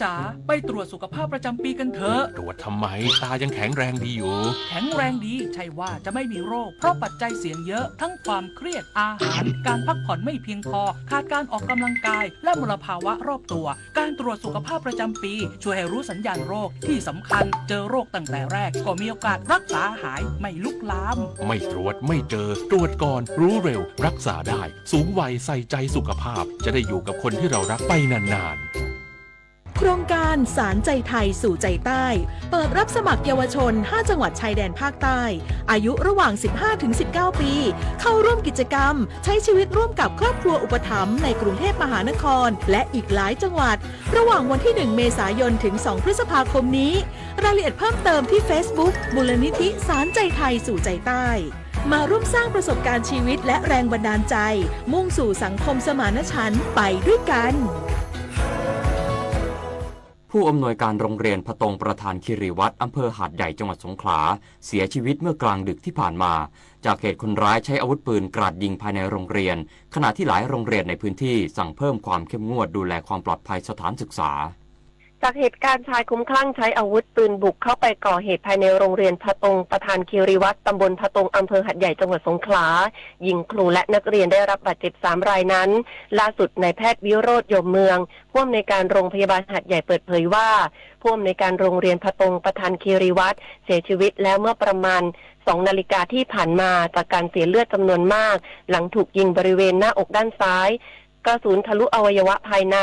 ตา จ๋า ไปตรวจสุขภาพประจำปีกันเถอะ ตรวจทำไม ตายังแข็งแรงดีอยู่ แข็งแรงดี ใช่ว่าจะไม่มีโรค เพราะปัจจัยเสี่ยงเยอะ ทั้งความเครียด อาหาร การพักผ่อนไม่เพียงพอ ขาดการออกกำลังกาย และมลภาวะรอบตัว การตรวจสุขภาพประจำปี ช่วยให้รู้สัญญาณโรค ที่สำคัญ เจอโรคตั้งแต่แรก ก็มีโอกาสรักษาหาย ไม่ลุกลาม ไม่ตรวจไม่เจอ ตรวจก่อน รู้เร็ว รักษาได้ สูงวัยใส่ใจสุขภาพ จะได้อยู่กับคนที่เรารักไปนานๆ โครงการสานใจไทยสู่ใจใต้ เปิดรับสมัครเยาวชน ห้า จังหวัดชายแดนภาคใต้ อายุระหว่าง สิบห้า ถึง สิบเก้า ปี เข้าร่วมกิจกรรม ใช้ชีวิตร่วมกับครอบครัวอุปถัมภ์ในกรุงเทพมหานคร และอีกหลายจังหวัด ระหว่างวันที่ หนึ่ง เมษายน ถึง สอง พฤษภาคมนี้ รายละเอียดเพิ่มเติมที่ Facebook มูลนิธิสานใจไทยสู่ใจใต้ มาร่วมสร้างประสบการณ์ชีวิตและแรงบันดาลใจ มุ่งสู่สังคมสมานฉันท์ไปด้วยกัน ผู้อำนวยการโรงเรียนพะตงประธานคีรีวัฒน์ อำเภอหาดใหญ่ จังหวัดสงขลา เสียชีวิตเมื่อกลางดึกที่ผ่านมา จากเหตุคนร้ายใช้อาวุธปืนกราดยิงภายในโรงเรียน ขณะที่หลายโรงเรียนในพื้นที่สั่งเพิ่มความเข้มงวดดูแลความปลอดภัยสถานศึกษา จากเหตุการณ์ชายคลุ้มคลั่งใช้อาวุธปืนบุกเข้าไปก่อเหตุภายในโรงเรียนพะตงประธานคีรีวัฒน์ ตำบลพะตง อำเภอหาดใหญ่ จังหวัดสงขลา ยิงครูและนักเรียนได้รับบาดเจ็บสามรายนั้น ล่าสุดนายแพทย์วิโรจน์ ยมเมือง ผู้อำนวยการโรงพยาบาลหาดใหญ่เปิดเผยว่า ผู้อำนวยการโรงเรียนพะตงประธานคีรีวัฒน์ เสียชีวิตแล้วเมื่อประมาณ สอง นาฬิกาที่ผ่านมา จากการเสียเลือดจำนวนมาก หลังถูกยิงบริเวณหน้าอกด้านซ้าย กระสุนทะลุอวัยวะภายใน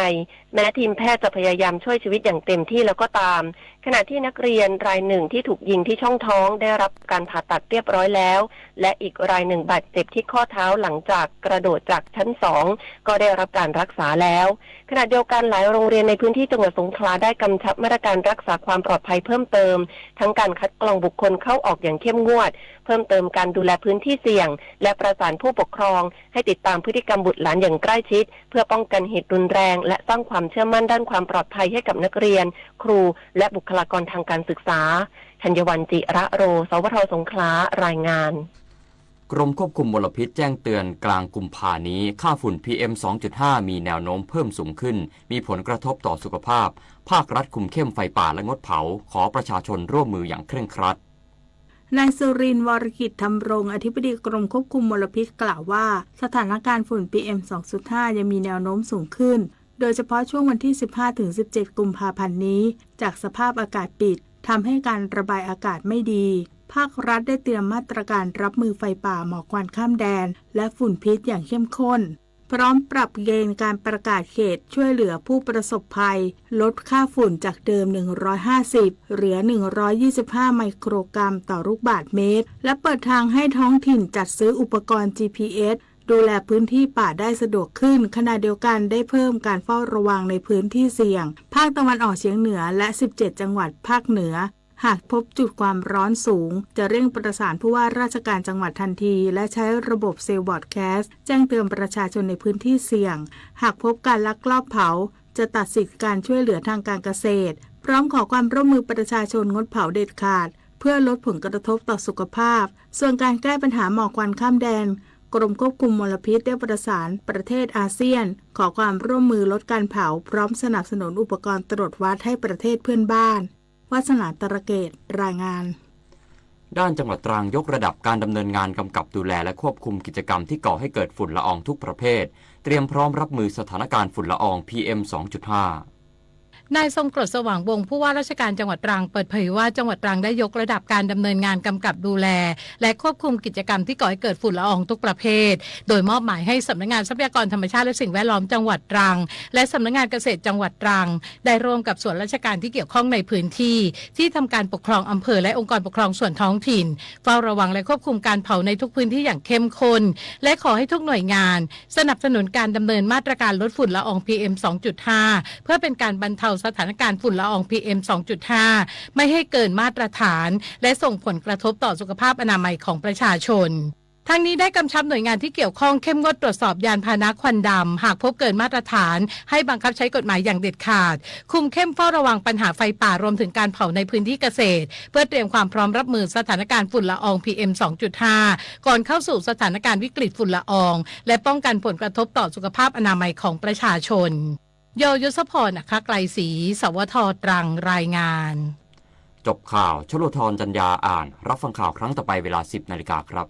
แม้ทีมแพทย์จะพยายามช่วยชีวิตอย่างเต็มที่แล้วก็ตาม ขณะที่นักเรียนรายหนึ่งที่ถูกยิงที่ช่องท้องได้รับการผ่าตัดเรียบร้อยแล้ว และอีกรายหนึ่งบาดเจ็บที่ข้อเท้าหลังจากกระโดดจากชั้นสอง ก็ได้รับการรักษาแล้ว ขณะเดียวกันหลายโรงเรียนในพื้นที่จังหวัดสงขลาได้กำชับมาตรการรักษาความปลอดภัยเพิ่มเติม ทั้งการคัดกรองบุคคลเข้าออกอย่างเข้มงวด เพิ่มเติมการดูแลพื้นที่เสี่ยง และประสานผู้ปกครองให้ติดตามพฤติกรรมบุตรหลานอย่างใกล้ชิด เพื่อป้องกันเหตุรุนแรง และสร้างความเชื่อมั่นด้านความปลอดภัยให้กับนักเรียน ครู และบุคลากรทางการศึกษา ธัญวัลย์ จิระโร สวท สงขลา รายงาน กรมควบคุมมลพิษแจ้งเตือนกลางกุมภานี้ ค่าฝุ่น พีเอ็ม สองจุดห้า มีแนวโน้มเพิ่มสูงขึ้น มีผลกระทบต่อสุขภาพ ภาครัฐคุมเข้มไฟป่าและงดเผา ขอประชาชนร่วมมืออย่างเคร่งครัด นายสุรินทร์ วรกิจธรรมรงค์ อธิบดีกรมควบคุมมลพิษกล่าวว่า สถานการณ์ฝุ่น พีเอ็ม สองจุดห้า ยังมีแนวโน้มสูงขึ้น โดยเฉพาะช่วงวันที่ สิบห้า ถึง สิบเจ็ด กุมภาพันธ์นี้ จากสภาพอากาศปิด ทำให้การระบายอากาศไม่ดี ภาครัฐได้เตรียมมาตรการรับมือไฟป่า หมอกควันข้ามแดน และฝุ่นพิษอย่างเข้มข้น พร้อมปรับเกณฑ์การประกาศเขตช่วยเหลือผู้ประสบภัย ลดค่าฝุ่นจากเดิม หนึ่งร้อยห้าสิบ เหลือ หนึ่งร้อยยี่สิบห้า ไมโครกรัมต่อลูกบาศก์เมตร และเปิดทางให้ท้องถิ่นจัดซื้ออุปกรณ์ จีพีเอส ดูแลพื้นที่ป่าได้สะดวกขึ้น ขณะเดียวกันได้เพิ่มการเฝ้าระวังในพื้นที่เสี่ยง ภาคตะวันออกเฉียงเหนือ และ สิบเจ็ด จังหวัดภาคเหนือ หากพบจุดความร้อนสูง จะเร่งประสานผู้ว่าราชการจังหวัดทันที และใช้ระบบ Cell Broadcast แจ้งเตือนประชาชนในพื้นที่เสี่ยง หากพบการลักลอบเผา จะตัดสิทธิ์การช่วยเหลือทางการเกษตร พร้อมขอความร่วมมือประชาชนงดเผาเด็ดขาด เพื่อลดผลกระทบต่อสุขภาพ ส่วนการแก้ปัญหาหมอกควันข้ามแดน กรมควบคุมมลพิษได้ประสานประเทศอาเซียน ขอความร่วมมือลดการเผา พร้อมสนับสนุนอุปกรณ์ตรวจวัดให้ประเทศเพื่อนบ้าน วาสนา ตระเกต รายงาน ด้านจังหวัดตรังยกระดับการดำเนินงานกำกับดูแลและควบคุมกิจกรรมที่ก่อให้เกิดฝุ่นละอองทุกประเภท เตรียมพร้อมรับมือสถานการณ์ฝุ่นละออง พีเอ็ม สองจุดห้า นายทรงกรด สว่างวงศ์ ผู้ว่าราชการจังหวัดตรังเปิดเผยว่า จังหวัดตรังได้ยกระดับการดำเนินงานกำกับดูแล และควบคุมกิจกรรมที่ก่อให้เกิดฝุ่นละอองทุกประเภท โดยมอบหมายให้สำนักงานทรัพยากรธรรมชาติและสิ่งแวดล้อมจังหวัดตรัง และสำนักงานเกษตรจังหวัดตรัง ได้ร่วมกับส่วนราชการที่เกี่ยวข้องในพื้นที่ ที่ทำการปกครองอำเภอและองค์กรปกครองส่วนท้องถิ่น เฝ้าระวังและควบคุมการเผาในทุกพื้นที่อย่างเข้มข้น และขอให้ทุกหน่วยงาน สนับสนุนการดำเนินมาตรการลดฝุ่นละออง พีเอ็ม สองจุดห้า เพื่อเป็นการบรรเทาสถานการณ์ฝุ่นละออง พีเอ็ม สองจุดห้า ไม่ให้เกินมาตรฐาน และส่งผลกระทบต่อสุขภาพอนามัยของประชาชน ทั้งนี้ได้กำชับหน่วยงานที่เกี่ยวข้องเข้มงวดตรวจสอบยานพาหนะควันดำ หากพบเกินมาตรฐาน ให้บังคับใช้กฎหมายอย่างเด็ดขาด คุมเข้มเฝ้าระวังปัญหาไฟป่า รวมถึงการเผาในพื้นที่เกษตร เพื่อเตรียมความพร้อมรับมือสถานการณ์ฝุ่นละออง พีเอ็ม สองจุดห้า ก่อนเข้าสู่สถานการณ์วิกฤตฝุ่นละออง และป้องกันผลกระทบต่อสุขภาพอนามัยของประชาชน ยอ ยศพร อัครไกรศรี สวท ตรัง รายงาน จบข่าว ชโลธร จันยา อ่าน รับฟังข่าวครั้งต่อไปเวลา สิบนาฬิกาครับ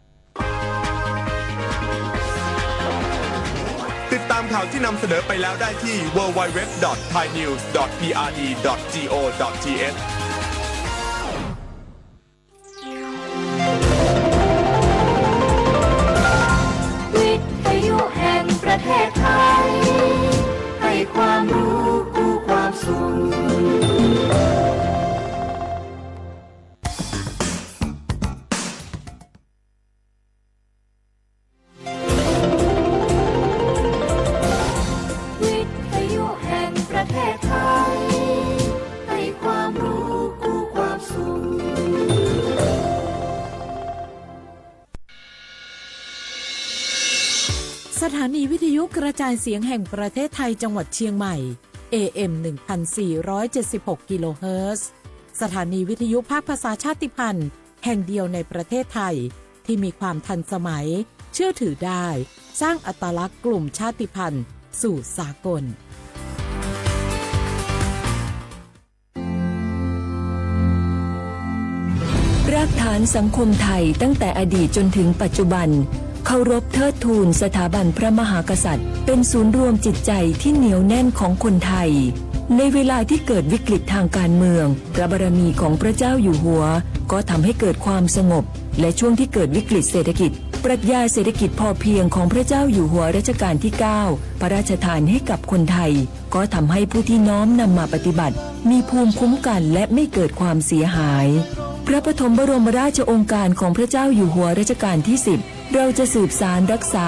ติดตามข่าวที่นำเสนอไปแล้วได้ที่ ดับเบิลยู ดับเบิลยู ดับเบิลยู ดอท ไทยนิวส์ ดอท พีอาร์ดี ดอท จี โอ ดอท ที เอช วิทยุแห่งประเทศไทย ให้ความรู้คู่ความสุข วิทยุแห่งประเทศไทย ให้ความรู้คู่ความสุข สถานีวิทยุกระจายเสียงแห่งประเทศไทยจังหวัดเชียงใหม่ เอเอ็ม หนึ่งพันสี่ร้อยเจ็ดสิบหก กิโลเฮิรตซ์ สถานีวิทยุภาคภาษาชาติพันธุ์แห่งเดียวในประเทศไทย ที่มีความทันสมัย เชื่อถือได้ สร้างอัตลักษณ์กลุ่มชาติพันธุ์สู่สากล รากฐานสังคมไทยตั้งแต่อดีตจนถึงปัจจุบัน เคารพเทิดทูนสถาบันพระมหากษัตริย์ เป็นศูนย์รวมจิตใจที่เหนียวแน่นของคนไทย ในเวลาที่เกิดวิกฤตทางการเมือง พระบารมีของพระเจ้าอยู่หัว ก็ทำให้เกิดความสงบ และช่วงที่เกิดวิกฤตเศรษฐกิจ ปรัชญาเศรษฐกิจพอเพียงของพระเจ้าอยู่หัวรัชกาลที่เก้า พระราชทานให้กับคนไทย ก็ทำให้ผู้ที่น้อมนำมาปฏิบัติ มีภูมิคุ้มกันและไม่เกิดความเสียหาย พระปฐมบรมราชโองการของพระเจ้าอยู่หัวรัชกาลที่สิบ เราจะสืบสานรักษา